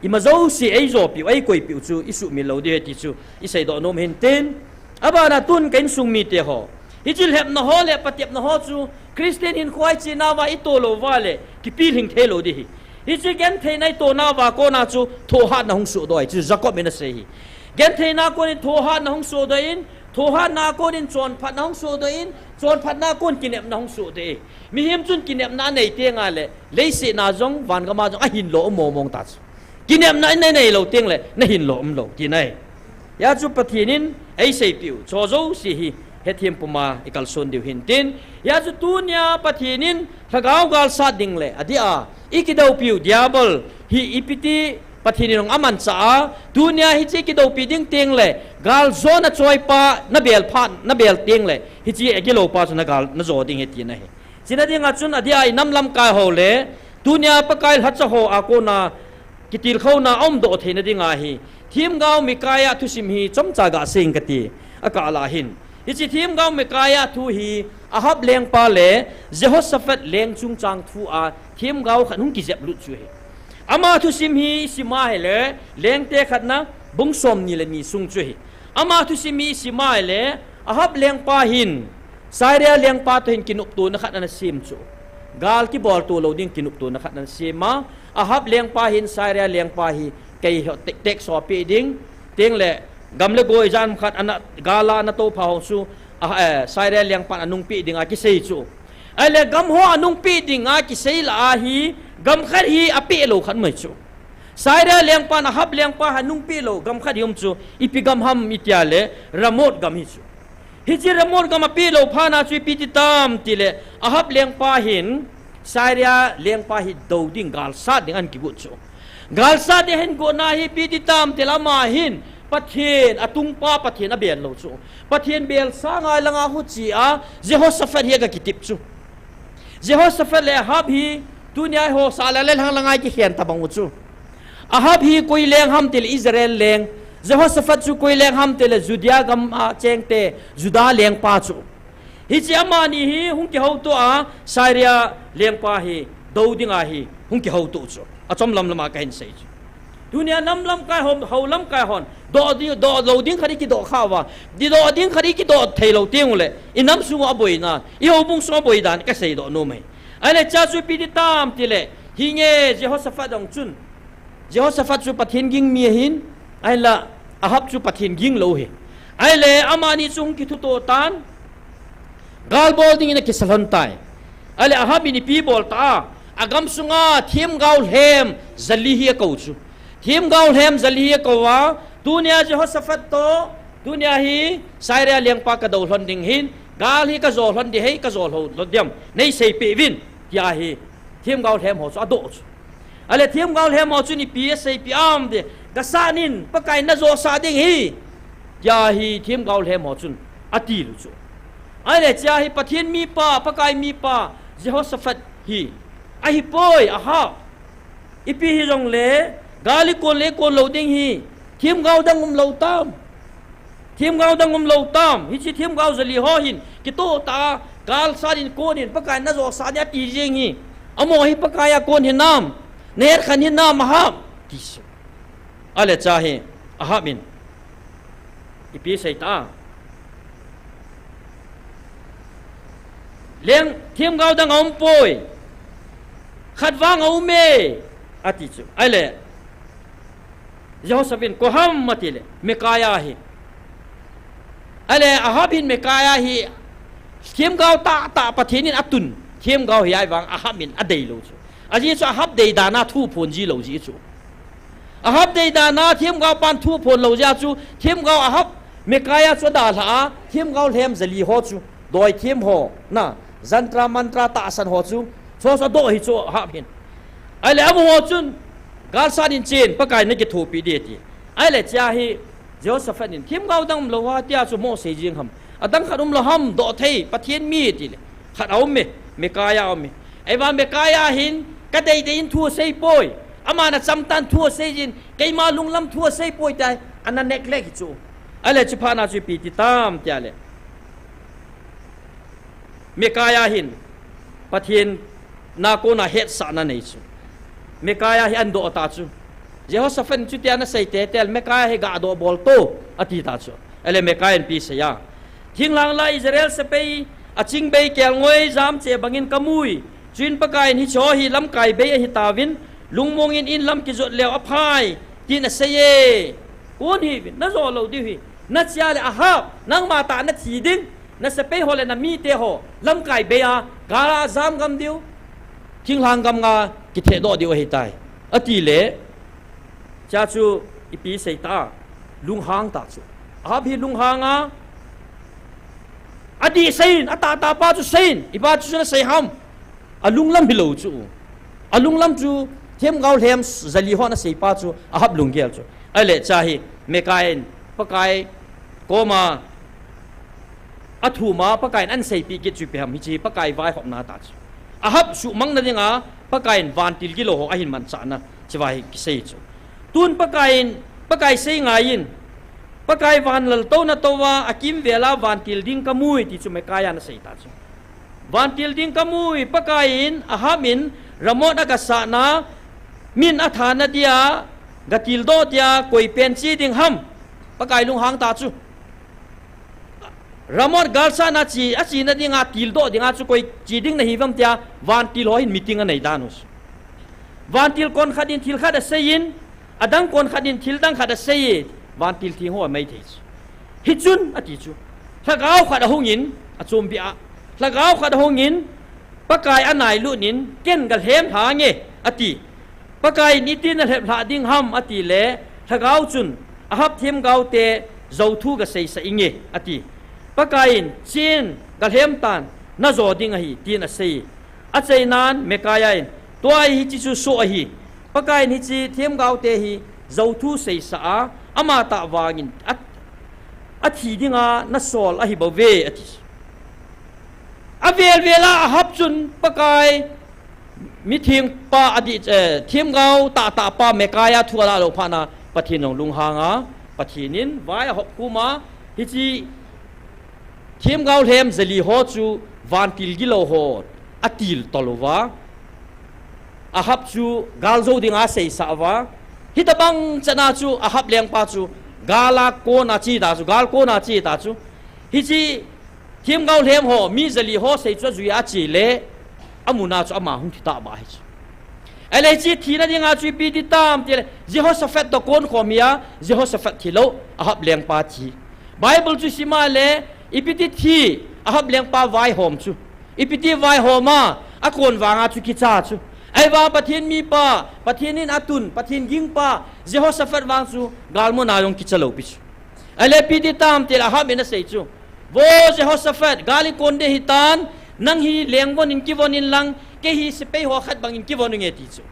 ima jouse eijopiu, eikoipiu chu isuhmil lou ding ahi ti chu iseidoh nom hin tin. Abana tun ka insung mite ho, hiche lhepna ho le patepna ho chu Christian hinkho a ichenauva ito louva le kipilhing thei lou ding ahi. Hiche gentheina itonauva kona chu thohhatna hung sohdoh ahi chu Jacob in asei ahi. Gentheina konin thohhatna hung sohdoh in, thohhatna konin chonphatna hung sohdoh in, chonphatna kon kinepna hung sohdoh e. Mihem chun kinepna anei tengle, leiset a jong, vangam a jong, ahinlo um mongmong ta chu. Kinepna in na nei lou teng le, na hin lou um lou, ti nai. Hia chu Pathen in ei seipeh u, chu jouse hi, hethem puma i kalson diu hin tin. Hia chu tunia Pathen in, lhagao gal sat ding le, adeh a, i kidoupi u Diabol, hi ipi ti Pathen in hung amanchah a, tunia hiche kidoupi ding teng le, gal jona choipa, na bel phat, na bel teng le, hiche a gilou pa chu na gal, na jo ding hi ti na hi. Chuna dinga chun adeh a i nam lamkai ho le, tunia Pakai lhacha ho a kona kitilkhouna aumdoh theina dinga hi, themgao Mikaia thusim hi chomcha gasei inge kati, akah lah hin. Hiche themgao Mikaia thu hi Ahab lengpa le Jehoshaphat leng chungchang thu a themgao khat hung kijeplut chu hi. Ama thusim hi i sim a hile, Lengte khatna bung somni le ni sung chu hi. Ama thusim hi i sim a hile, Ahab lengpa hin, Syria lengpa toh hin kinoptona khat ana sem chu. Gal kibolto lou ding kinoptona khat ana sem a. Ahab lengpa hin Syria lengpa hi kei ho tektek so peh ding. Teng le gam le goi jan khat ana gal a ana toupha ho chu, ah, eh, Syria lengpan anungpeh ding a kisei chu. Ahile gam ho anungpeh ding a kisei lah a hi, gam khat hi apeh lou khat mai chu. Syria lengpan Ahab lengpa hi anungpeh lou gam khat hi um chu, ipi gam ham iti a le, Ramoth gam hi chu. Hiche Ramoth gam apeh lou phat na chu ipi ti tam ti le, Ahab lengpa hin, Syria lengpa hi dou ding, gal sat ding ahin kigot chu. Gal sat ding ahin gotna hi ipi ti tam ti le ama hin, Pathen, atungpa Pathen abel lou chu. Pathen bel sanga langa huche a, Jehoshaphat hi aga kitep chu. Jehoshaphat le Ahab hi, tunia eiho sah le le lhang langa kikhen tabang u chu. Ahab hi koi leng ham ti le Israel leng. Jehoshaphat chu koi leng ham ti le Judea gam a chengte, Judah lengpa chu. Hiche amani hi hung kihouto a, Syria lengpa hi dou ding a hi hung kihouto chu. Achom lam lam a kahin sei chu. Tunia nam lamkai hon, hou lamkai hon, doh di, doh lou ding khat i kidoh kha uva, di doh ding khat i kidoh thei lou teng u le, i nam sung a boina, i houbung sung a boi dan kasei doh nom e. Ahile chua chu ipi ti tam ti le, hinge Jehoshaphat jong chun, Jehoshaphat chu Pathen ging mi ahin, ahinla Ahab chu Pathen ging lou hi. Ahile amani chu hung kithuto tan, gal bol ding in akisa lhon tai. Ahile Ahab in ipi bol ta a, agam sunga themgao lhem jali hi akou chu. Themgao lhem jali hi akou a, tunia Jehoshaphat toh, tunia hi Syria lengpa kadou lhon ding hin, gal hi kajo lhon ding, hei kajo lhon ding ham, nei seipeh uvin, tia hi themgao lhem ho chu adoh chu. Ahile themgao lhem ho chun ipi aseipeh am ti, gasah in, Pakai in najosah ding ahi, tia hi themgao lhem ho chun atilou chu. Ahile chua hi Pathen mipa, Pakai mipa, Jehoshaphat hi, ahipoi, Ahab. Ipi hijongle, gal i kon le kon lou ding hi, themgao dang umlou tam. Themgao dang umlou tam. Hiche themgao jali ho hin, kitoh tah a, gal sat in kon in, Pakai in najosah ding ati jeng hi. Amaho hi Pakai a kon hinam, nahet khen hinam Ahab, ti chu. Ahile chua hi, Ahab in ipi asei ta a, leng themgao dang aumpoi, khat vang aume, ati chu. Ahile Jehoshaphat in, koi ham ati le, Mikaia ahi. Ahile Ahab hin Mikaia hi, themgao tahtah Pathen in atun themgao hi ahivang Ahab in adeilou chu. Ajeh chu Ahab deidan a thu phon ji lou jeh chu. Ahab deidan a themgao pan thu phon lou jeh chu, themgao Ahab, Mikaia chu adalhah a, themgao lhem jali ho chu, doithem ho, na, jantra mantra tahsan ho chu, chu chu adoh hi chu Ahab hin. Ahile amaho chun, gal sat in chen, Pakai in nakithopi ding ati. Ahile chua hi, Jehoshaphat in, themgao dang umlou ham tia chu mo sei jeng ham. Adang khat umlou ham, doh thei, Pathen mi ti le. Khat aume, Mikaia aume. Ahivang Mikaia hin, kadei dei in thu aseipoi. Aman achamtah in thu asei jin, keima lunglam thu aseipoi tia, ana neglect hi chu. Ahile chuphat na chu ipi ti tam tia le, Mikaia hin, Pathen na kona hetsahna nei chu. Mikaia hi ahin doh ta chu. Jehoshaphat in chutia anasei teitei le, Mikaia hi gadoh bol to, ati ta chu. Ahile Mikaia in ipi asei a, thinglhang lai Israel sepai aching bei kelngoi jamche bangin kamui. Chuin Pakai in hicheho hi lamkai bei ahitauvin, lungmong in in lam kijot leu aphai, tin asei e. Kon hiuvin, najo lou diu hi. Nachea le Ahab, nangma tah nathi ding, nasepai ho le namite ho, lamkai bei a, gal a jam gam diu, thinglhang gam nga kithehdoh diu ahitai, ati le, Cha chu ipi sei ta, lunghang ta chu. Ahab hi lunghang a, adih seiyin, atah tah pa chu seiyin, ipi chu nasei ham. Alunglam hilou chu. Alunglam chu themgao lhem jali ho nasei pa chu Ahab lunggel chu. Ahile cha hi Micaiah in Pakai koma athum a Pakaiyin ahin seipeh kit chu ipi ham, hiche Pakai vaihopna ta chu. Ahab suhmang nadinga Pakaiyin vantil gilou ho ahin manchahna, hiche vai hi kisei chu. Tun Pakaiyin, Pakai sei ngaiyin, Pakai van laltouna touva akimvel a vantil ding kamui ti chu Micaiah in asei ta chu. Vantil ding kamui, Pakaiyin Ahab in Ramoth a gasahna, min athana dia gatildoh dia koi pen che ding ham. Pakai lunghang ta chu. Ramoth galsahna che, achena dinga tildoh dinga chu koi che ding nahi vem tia vantil ho hin meeting anei dan u chu. Vantil konkhat in thil khat aseiyin, adang konkhat in thil dang khat aseiye, vantil theng ho amai thei chu. Hichun ati chu, lhagao khat ahungin, achombi a, lhagao khat ahungin, Pakai anailut in, ken galhem lhange, ati. Pakaiyin iti nalhep lhah ding ham, ati le, lhagao chun, Ahab themgao te, jou thu gaseisah inge, ati. Pakaiyin, chen, galhem tan, najo ding ahi, tin asei. Achainan Micaiah in, tua hi hiche chu soh ahi. Pakaiyin hiche themgao te hi jou thu seisah a, ama tah vangin a, athi dinga nasol ahi bouve, ati. Avel vel a Ahab chun Pakai mitheng pa adih, eh, themgao tahtah pa Micaiah thu alah lou phat na Pathen jong lunghang a, Pathen in vai ahop khum a, hiche themgao lhem jali ho chu vantil gilou ho atiltol uva, Ahab chu gal jou dinga aseisah uva, hitobang chan a chu Ahab lengpa chu gal a kona che ta chu, gal kona che ta chu. Hiche themgao lhem ho, mi jali ho sei chu ajui a ache le, amun a chu ama hung thi tah ba hi chu. Ahile hiche thina dinga chu ipi ti tam tile, Jehoshaphat toh kon khom hi a, Jehoshaphat thi lou, Ahab lengpa thi. Bible chu sim a le, ipi ti thi, Ahab lengpa vaihom chu. Ipi ti vaihom a, akon vang a chu kicha chu. Ahivang Pathen mipa, Pathen in atun, Pathen gingpa, Jehoshaphat vang chu, galmun a jong kicha lou pi chu. Ahile ipi ti tam tile Ahab in asei chu. Vo Jehoshaphat, gal ikon ding hitan, nang hi lengvon in kivon in lang, kei hi sepai ho khat bang in kivon inge ti chu.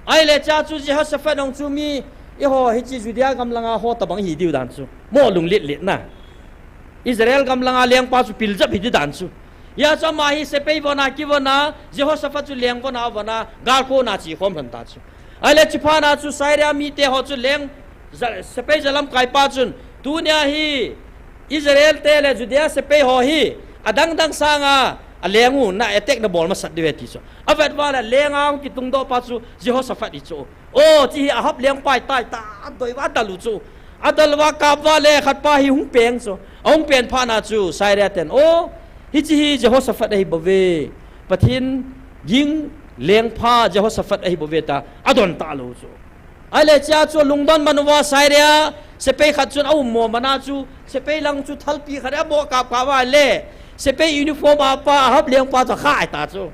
Ahile cha chu Jehoshaphat jong chu mi, eiho hiche Judea gam langa ho tobang hi diu dan chu. Mo lunglet let na. Israel gam langa lengpa chu piljap hi di dan chu. Hia chu ama hi sepai von a kivon a, Jehoshaphat chu lengvon a von a, gal kona che khom lhon ta chu. Ahile chuphat na chu Syria mite ho chu leng, ja-, sepai jalamkai pa chun, tunia hi Israel te le Judea sepai ho hi, adang dang sanga, aleng u, na attack nabol masat diu ahi ti chu. Avet uva le, leng a hung kitungdoh pa chu Jehoshaphat hi chu. O, hiche hi Ahab lengpa ahitai tia, adoi uva adal u chu. Adal uva kap uva le, khat pa hi hung peng chu. Ahung pen phat na chu, Syria ten. O, hiche hi Jehoshaphat ahi bouve. Pathen ging lengpa Jehoshaphat ahi bouve tia, adon talou chu. Ahile chea chu lungdon man uva Syria, sepai khat chun aum mo man a chu, sepai lang chu thalpi khat in abo kap kap uva le, sepai uniform a pa, Ahab lengpa chu akhai ta chu.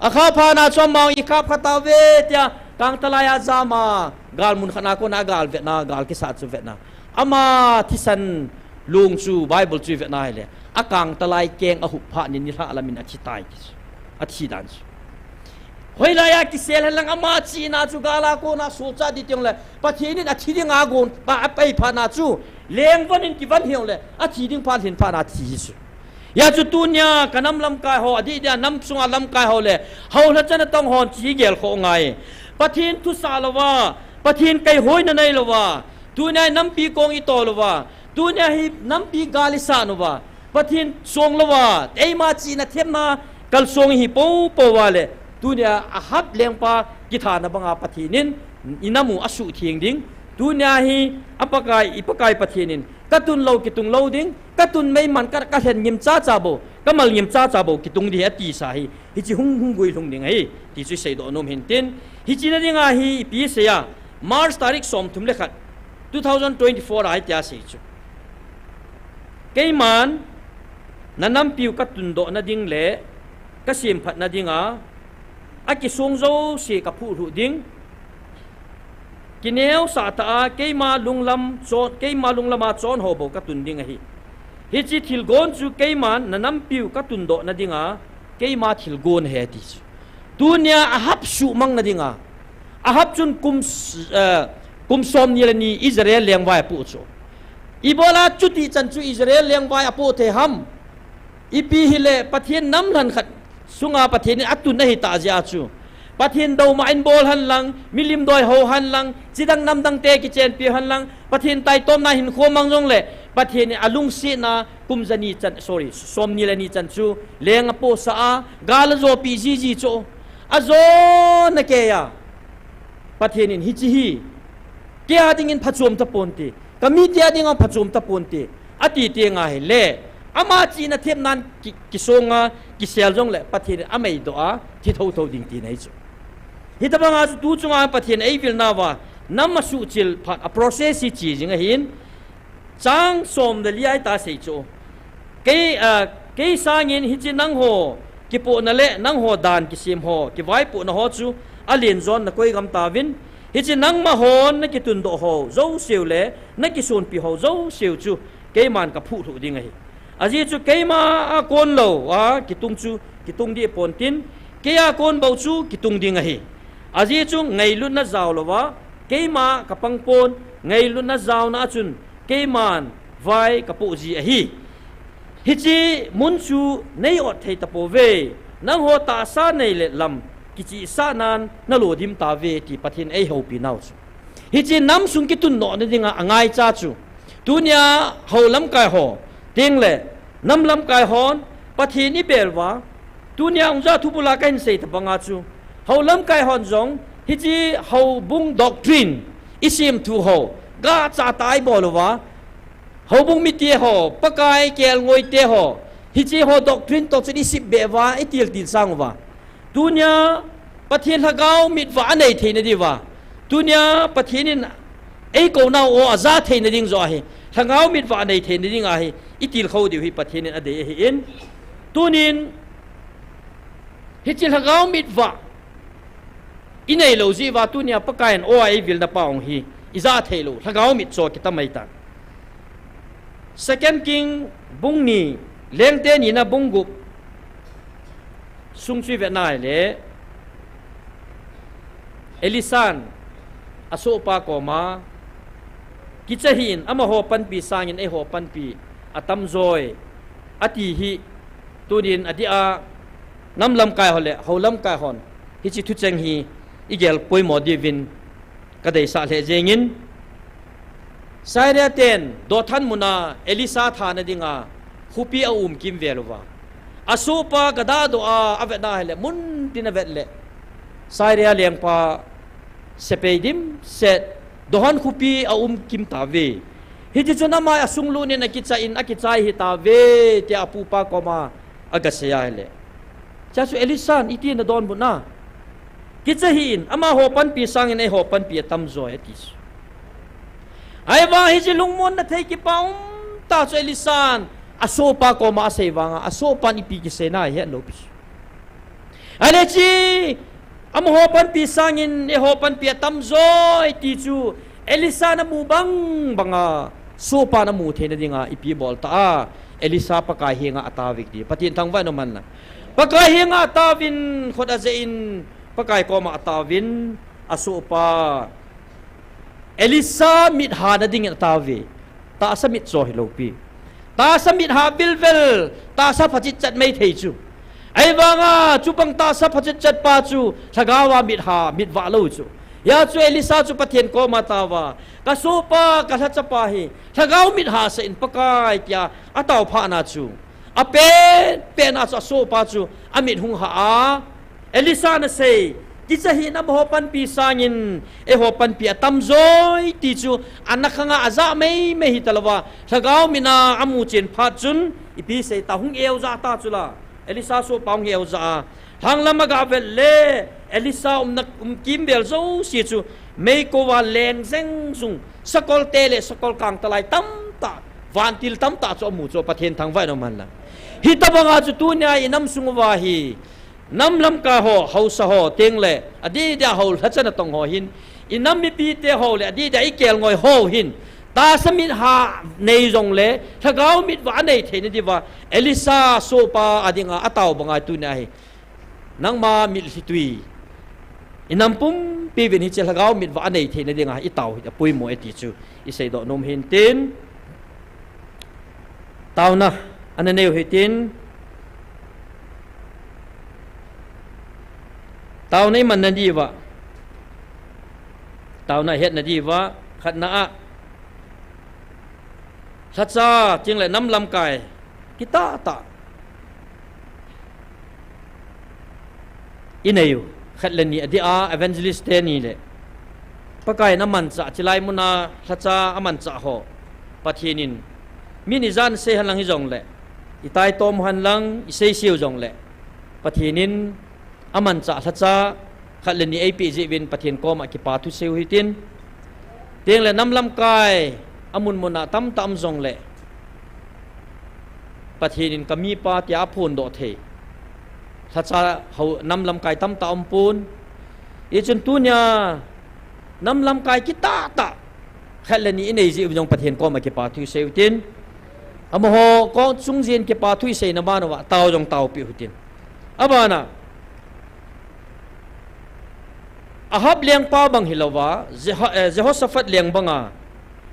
Akhah phat na chu ama ikap kha tauve tia, kangtalai a jam a, gal mun khat na kona gal vetna, gal kisat chu vetna. Ama thisan long chu Bible chu ivet na ahile, akangtalai keng ahup phat in nilhah lam in athi tai ti chu. Athi dan chu. Hoilai a kisel hen lang ama chihna chu gal a kona sohcha ding teng le, Pathen in athi dinga gon pa apai phat na chu, lengvon in kivon hih le, athi ding phat lhin phat na athi hi chu. Hia chu tunia ka nam lamkai ho, adih dia nam sunga lamkai ho le, haosa chan a tong hon chu hi gel kho ngai. Pathen thusah louva, Pathen kaihoina nei louva, tunia hi nampi kong ito louva, tunia hi nampi gal isah uva, Pathen song louva, eima chihna themna kalsong ihi poupou uva le, tunia Ahab lengpa kithana banga Pathen in inam u asuhtheng ding, tunia hi aPakai, iPakai Pathen in, katun lou kitung lou ding, katun meiman ka, kalhen ngim chacha bou, kamal ngim chacha bou kitung ding ahi atisa hi, hiche hung, hung guilhung ding ahi, ti chu iseidoh nom hintin, hiche na dinga hi ipi asei a, March tarik somthum le khat, two thousand twenty-four a hitia asei chu. Keiman, nanampiu katundoh na ding le, kasemphat na dinga, akisong jouse kaphuhlhuh ding, kineosah tah a keima lunglam chon, keima lunglam a chon ho bou katun ding ahi. Hiche thilgon chu keiman nanampiu katundoh nading a, keima thilgon ahi ati chu. Tunia Ahab suhmang nading a, Ahab chun kum, eh, kum somni le ni Israel lengvai apoh chu. Ibola chuti chan chu Israel lengvai apoh thei ham? Ipi hile Pathen nam lhan khat sunga Pathen in atun ahitah jeh a chu, Pathen douma in bol hen lang, milim doi ho hen lang, chidang namdang te kichenpi hen lang, Pathen taitomna hinkho mang jongle, Pathen in alungsetna kum jani chan, sorry, somni le ni chan chu leng apohsah a, gal ajopi jiji chu. Ajona keiya Pathen in hiche hi kei a dingin phachom taponte, kamite a dinga phachom taponte, ati teng ahile, ama chihna themnan ki, kisonga kisel jongle Pathen in ameidoh a thi thotho ding tina ahi chu. Hitobanga chu tu chunga Pathen eivilnauva, nam asuhchil phat a process hi che jing ahin, chang som le li a itah sei chu. Kei, ah, kei sangin hiche nangho kipohna le nangho dan kisem ho, kivaipohna ho chu alen jon nakoi gam tauvin, hiche nangma hon nakitundoh ho jouseu le nakisonpi ho jouseu chu keiman kaphuhlhuh ding ahi. Ajeh chu keima a kon lou a kitung chu kitung dih pontin, kei a kon bou chu kitung ding ahi. Ajeh chu ngailutna jao louva, keima kapang pon, ngailutna jaona a chun keiman vai kapoh ji ahi. Hiche mun chu nei ot thei tapouve, nangho tahsa nei le lam kichihsahnan nalo dim tauve ti Pathen eihoupinau chu. Hiche namsung kitundoh nadinga angaicha chu, tunia hou lamkai ho, tengle nam lamkai hon, Pathen ibel uva, tunia hung ja thubula kahin sei tobanga chu, hou lamkai hon jong hiche houbung doctrine, isemthu ho, gahcha tah a ibol uva, houbung mite ho, Pakai kelngoite ho, hiche ho doctrine toh chun isipbeh uva, itiltil sang uva, tunia Pathen lhagao mitvah anei theina diuva, tunia Pathen in eikou nau aw aja theina ding joh ahi, lhagao mitvah anei theina ding ahi, itilkhou diu hi Pathen in adei ahin. Tunin hiche lhagao mitvah inei lou jeh uva tunia Pakai in aw a eivilna pa hung hi ija theilou, lhagao mit cho kitamai tan. Second King bung ni, Lengte nina bung gup sung chu ivet nahile, Elisan asohpa koma, kicha hih in, amaho panpi sangin eiho panpi atamjoi, ati hi, tunin adeh a, nam lamkai ho le hou lamkai hon hiche thucheng hi igel poimo diuvin kadeisah lheh jengin, Syria ten Dothan muna Elisa thana dinga khopi aum kimvel uva, asohpa gadadoh a avet nahile, muntin avet le, Syria lengpa sepai dimset Dothan khopi aum kim tauve. Hitichun ama asunglut in akicha in akichai hitauve, tia apupa koma agasei ahile, chua chu Elisan, iti nadonbutna? Kicha hih in, amaho panpi sangin eiho panpi atamjoi, ati chu. Ahivang hiche lungmonna thei kipa umtah chu Elisan asohpa koma asei vanga, asohpan ipi kisei nai hetlou pi chu. Ahile hiche, amaho panpi sangin eiho panpi atamjoi ti chu, Elisan amu bang banga sohpan amu theina dinga ipi bol ta a, Elisa Pakai henga ataovin ti, Pathen thangvah in umhen lang. Pakai henga ataovin, khut ajeh in, Pakai koma ataovin, asohpa Elisa mit hana dingin ataove. Tahsa mit cho hilou pi. Tahsa mit ha vilvel, tahsa phachitchat mei thei chu. Ahivanga chubang tahsa phachitchat pa chu lhagao a mit ha, mit vah lou chu. Hia chu Elisa chu Pathen koma ataova, kasohpa, kalhachapa hi lhagao mit hasah in Pakai, tia ataophatna chu, apenpen a chu asohpa chu amit hung ha a, Elisan asei, kicha hih in, amaho panpi sangin eiho panpi atamjoi ti chu, ana khanga ajah meimei hitalouva, lhagao mina amu chen phat chun, ipi seita, hung eojah ta chula. Elisa sohpa hung eojah a, lhanglam agavet le, Elisa umna, um kimvel jouse chu meikouva leng jeng jung, sakolte le sakol kangtalai tamtah, vantil tamtah chu amu chu, Pathen thangvah in umhen lang. Hitobanga chu tunia inam sung uva hi Nam lamkai ho, haosa ho, tengle, adeh dia ho, lhacha natong ho hin, inam mipite ho le, adeh dia ikelngoi ho hin, tahsa mitha nei jongle, lhagao mitvah anei theina diuva, Elisha sohpa adinga atao banga tunia hi. Nangma mitlhi tui. Inam pumpi uvin hiche lhagao mitvah anei theina dinga itao hi apoimo e ti chu iseidoh nom hintin. Taona, ana neiu hitin. Taona imanna diuva. Taona ihetna diuva. Khatna a. Lhacha, tengle nam lamkai. Kitah tah. Ineiu. Khat le ni adeh a evangelist teni le. Pakaiyin amanchah, chilai muna lhacha amanchah ho. Pathen in. Min ijat sei henlang hijongle. Itaitom henlang, iseiseu jongle. Pathen in amanchah lhacha, khat le ni eipeh jeh uvin Pathen koma kipa thu seiu hitin. Tengle nam lamkai, amun muna tamtah um jongle. Pathen in kamipa tia aphondoh thei. Lhacha ho nam lamkai tamtah umpon. Hichun tunia, nam lamkai kitah tah. Khat le ni inei jeh uvin jong Pathen koma kipa thu seiu hitin. Amaho kong chungjin kipa thu iseina banguva, tao jong taopeh u hitin. Abana, Ahab lengpa bang hilouva, Jeho-, eh, Jehoshaphat leng banga,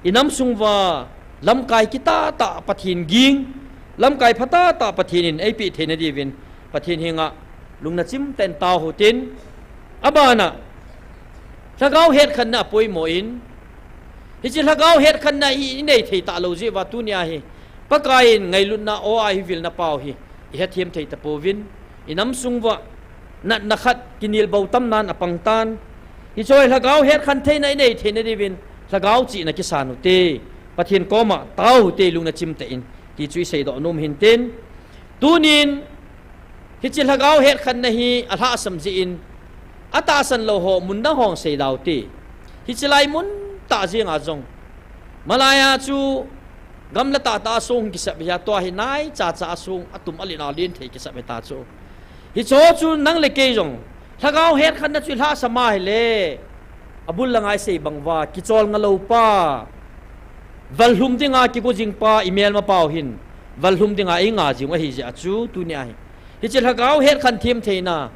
inam sunguva, lamkai kitah tah Pathen ging, lamkai phatah tah Pathen in eipeh theina diuvin, Pathen henga, lungna chimtah in tao u hitin, abana, lhagao hetkhenna apoimo in, hiche lhagao hetkhenna hi inei thei talou jeh uva tunia hi, Pakaiyin ngailutna aw a ivilna pau hi, ihethem thei tapouvin, inam sunguva, natna khat kinelbou tamnan apangtan, hiche hi lhagao hetkhen theina inei theina diuvin, lhagao chihna kisan u hite, Pathen koma tao u hite lungna chimtah in, ti chu iseidoh nom hintin, tunin, Hiche lhagao hetkhenna hi alhahsam jeh in, atahsan lou ho, mun dang hung seida u hite. Hiche lai mun tah jenga jong. Malaiya chu, gamla tahtah a song kisap hia, tua hi naichacha a song, atum alen alen thei kisap hita chu. Hicheho chu nang le kei jong, lhagao hetkhenna chu ilhahsam a hile. Abul langa isei bang uva, kicholnga lou pa. Vallhum dinga kigo jing pa, imelma pau hin. Vallhum dinga einga jing u ahi jeh a chu, tunia hi. Hiche lhagao hetkhen them theina,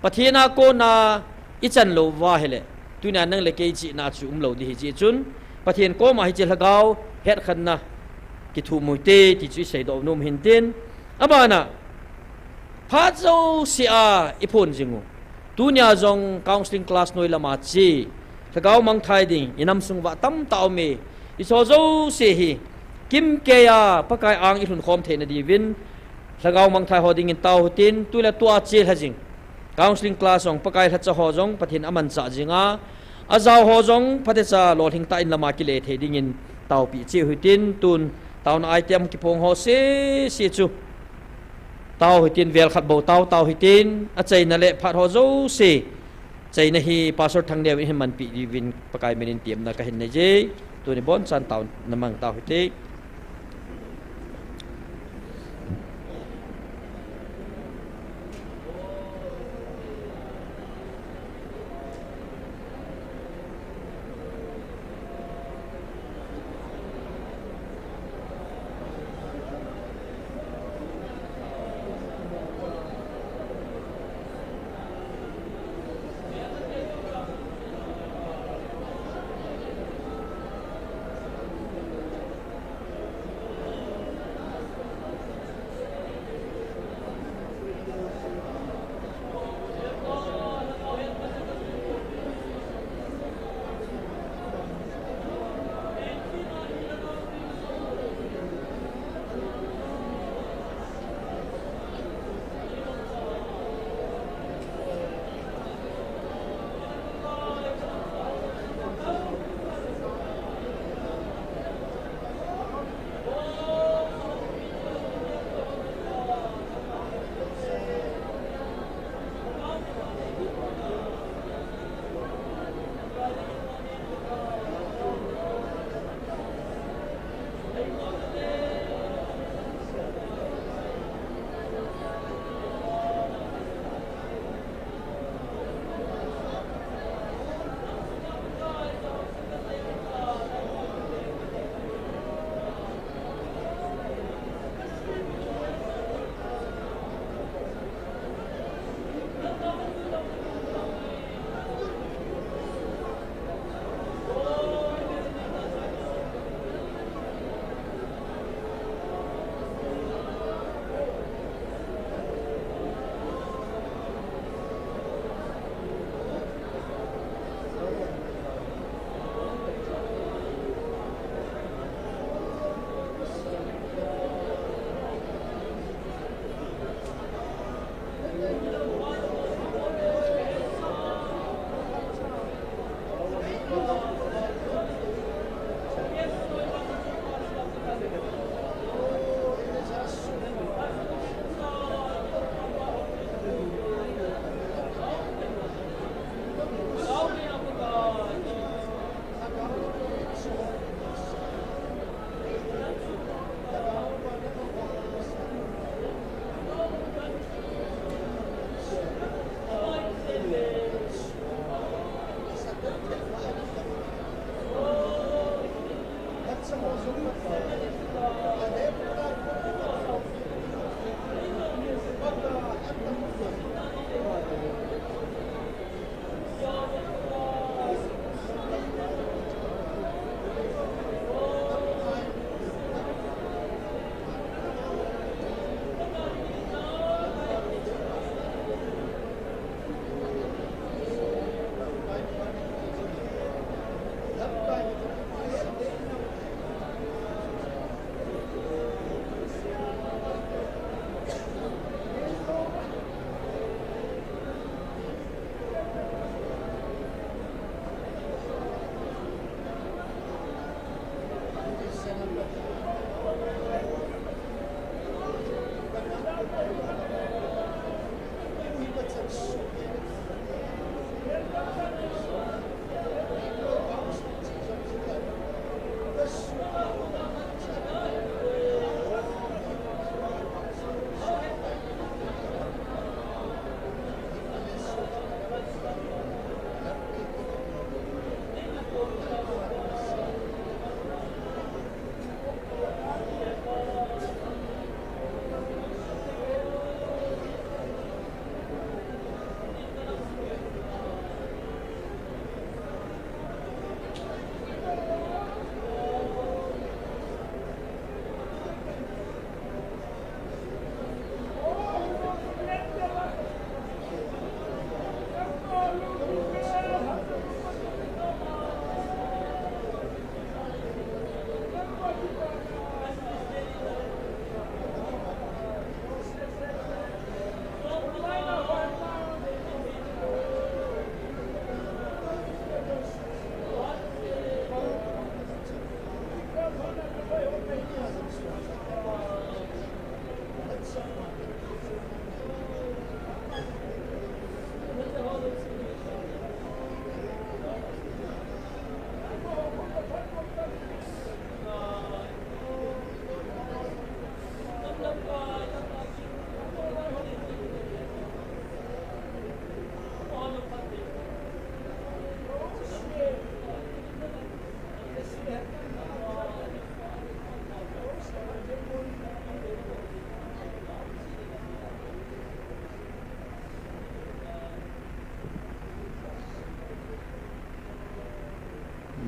Pathen a kona ichan lou uva ahile, tunia nang le kei chihna chu umlou ding ahi jeh chun, Pathen koma hiche lhagao hetkhenna kithum u hite ti chu iseidoh nom hintin. Abana, phat jouse a iphon jing u. Tunia jong counseling class noi lama che, lhagao mangthai ding, inam sunguva tamtah aume. Hicheho jouse hi, kimkei a, Pakai ang ilhun khom theina diuvin, lhagao mangthai ho dingin tao u hitin, tu le tua che lha jing. Counseling class jong, Pakai lhacha ho jong, Pathen amanchah jinga, ajao ho jong, phatecha lolhing tah in lama kile thei dingin, taopeh cheh u hitin, tun, taona item kiphong ho sese chu. Tao u hitin, vel khat bou tao, tao u hitin, achaina le phat ho jouse. Chaina hi Pastor Thangneo in hin manpeh diuvin Pakai minin temna kahin nei e. Tuni bonchan taona mang tao u hite.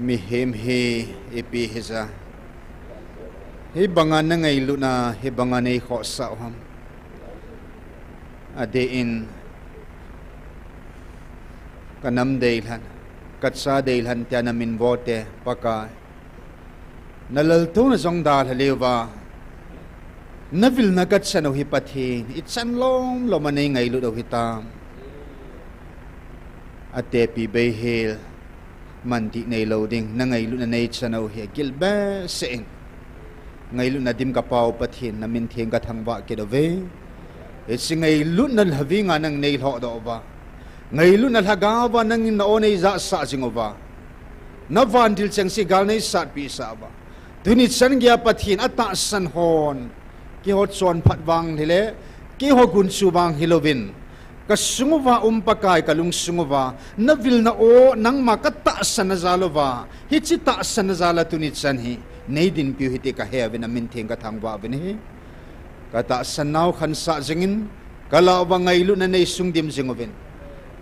Mihem hi ipi hija, hibanga na ngailutna hibanga nei khohsah u ham? Adeh in, ka nam deilhen, ka cha deilhen tia na min vote Pakai, na laltouna jong dalha leuva, na vilna ka chan u hi Pathen, ichan lom lom a nei ngailut u hitam? Atepi beihel, man dih neilou ding, na ngailutna nei chan u hi agil behseh in, ngailutna dim ka Pa u Pathen, na min theng ka thangvah kit uve. Hiche ngailutna lhavinga nang nei lhohdoh uva, ngailutna lhagaova nangin na o nei jahsah jing uva, na vantil chengse gal nei satpeh sah uva, tuni chan geiya Pathen atahsan hon, keiho chonphat vang hile, keiho gunchu vang hilouvin, ka sung uva um Pakai, ka lungsung uva na vilna o nangma ka tahsanna jal uva, hiche tahsanna jal a tuni chan hi nei dinpiu hite ka he uvin, na min theng ka thangvah uvin ahi. Ka tahsan nau khansah jingin, ka lah uva ngailutna nei sung dim jing uvin,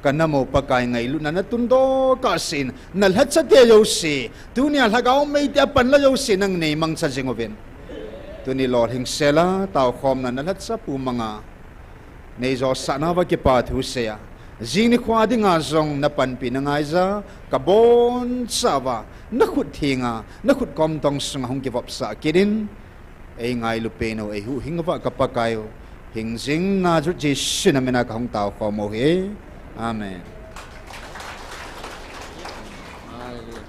ka nam u Pakai, ngailutna na tundoh kahsen, na lhacha te jouse, tunia lhagao meite a panla jouse nang nei mangcha jing uvin, tuni lolhing sela taokhomna na lhacha pu manga nei josah nauva kipa thu seiya, jing nikhoa dinga jong na panpina ngaija, ka bonchauva na khut thenga, na khut kom tong sunga hung kivopsah kit in, ei ngailu pen u, ei huhhing uva ka Pakai u, hingjing Nazareth Jesu na mina ka hung taokhom u ahi. Amen. Hallelujah.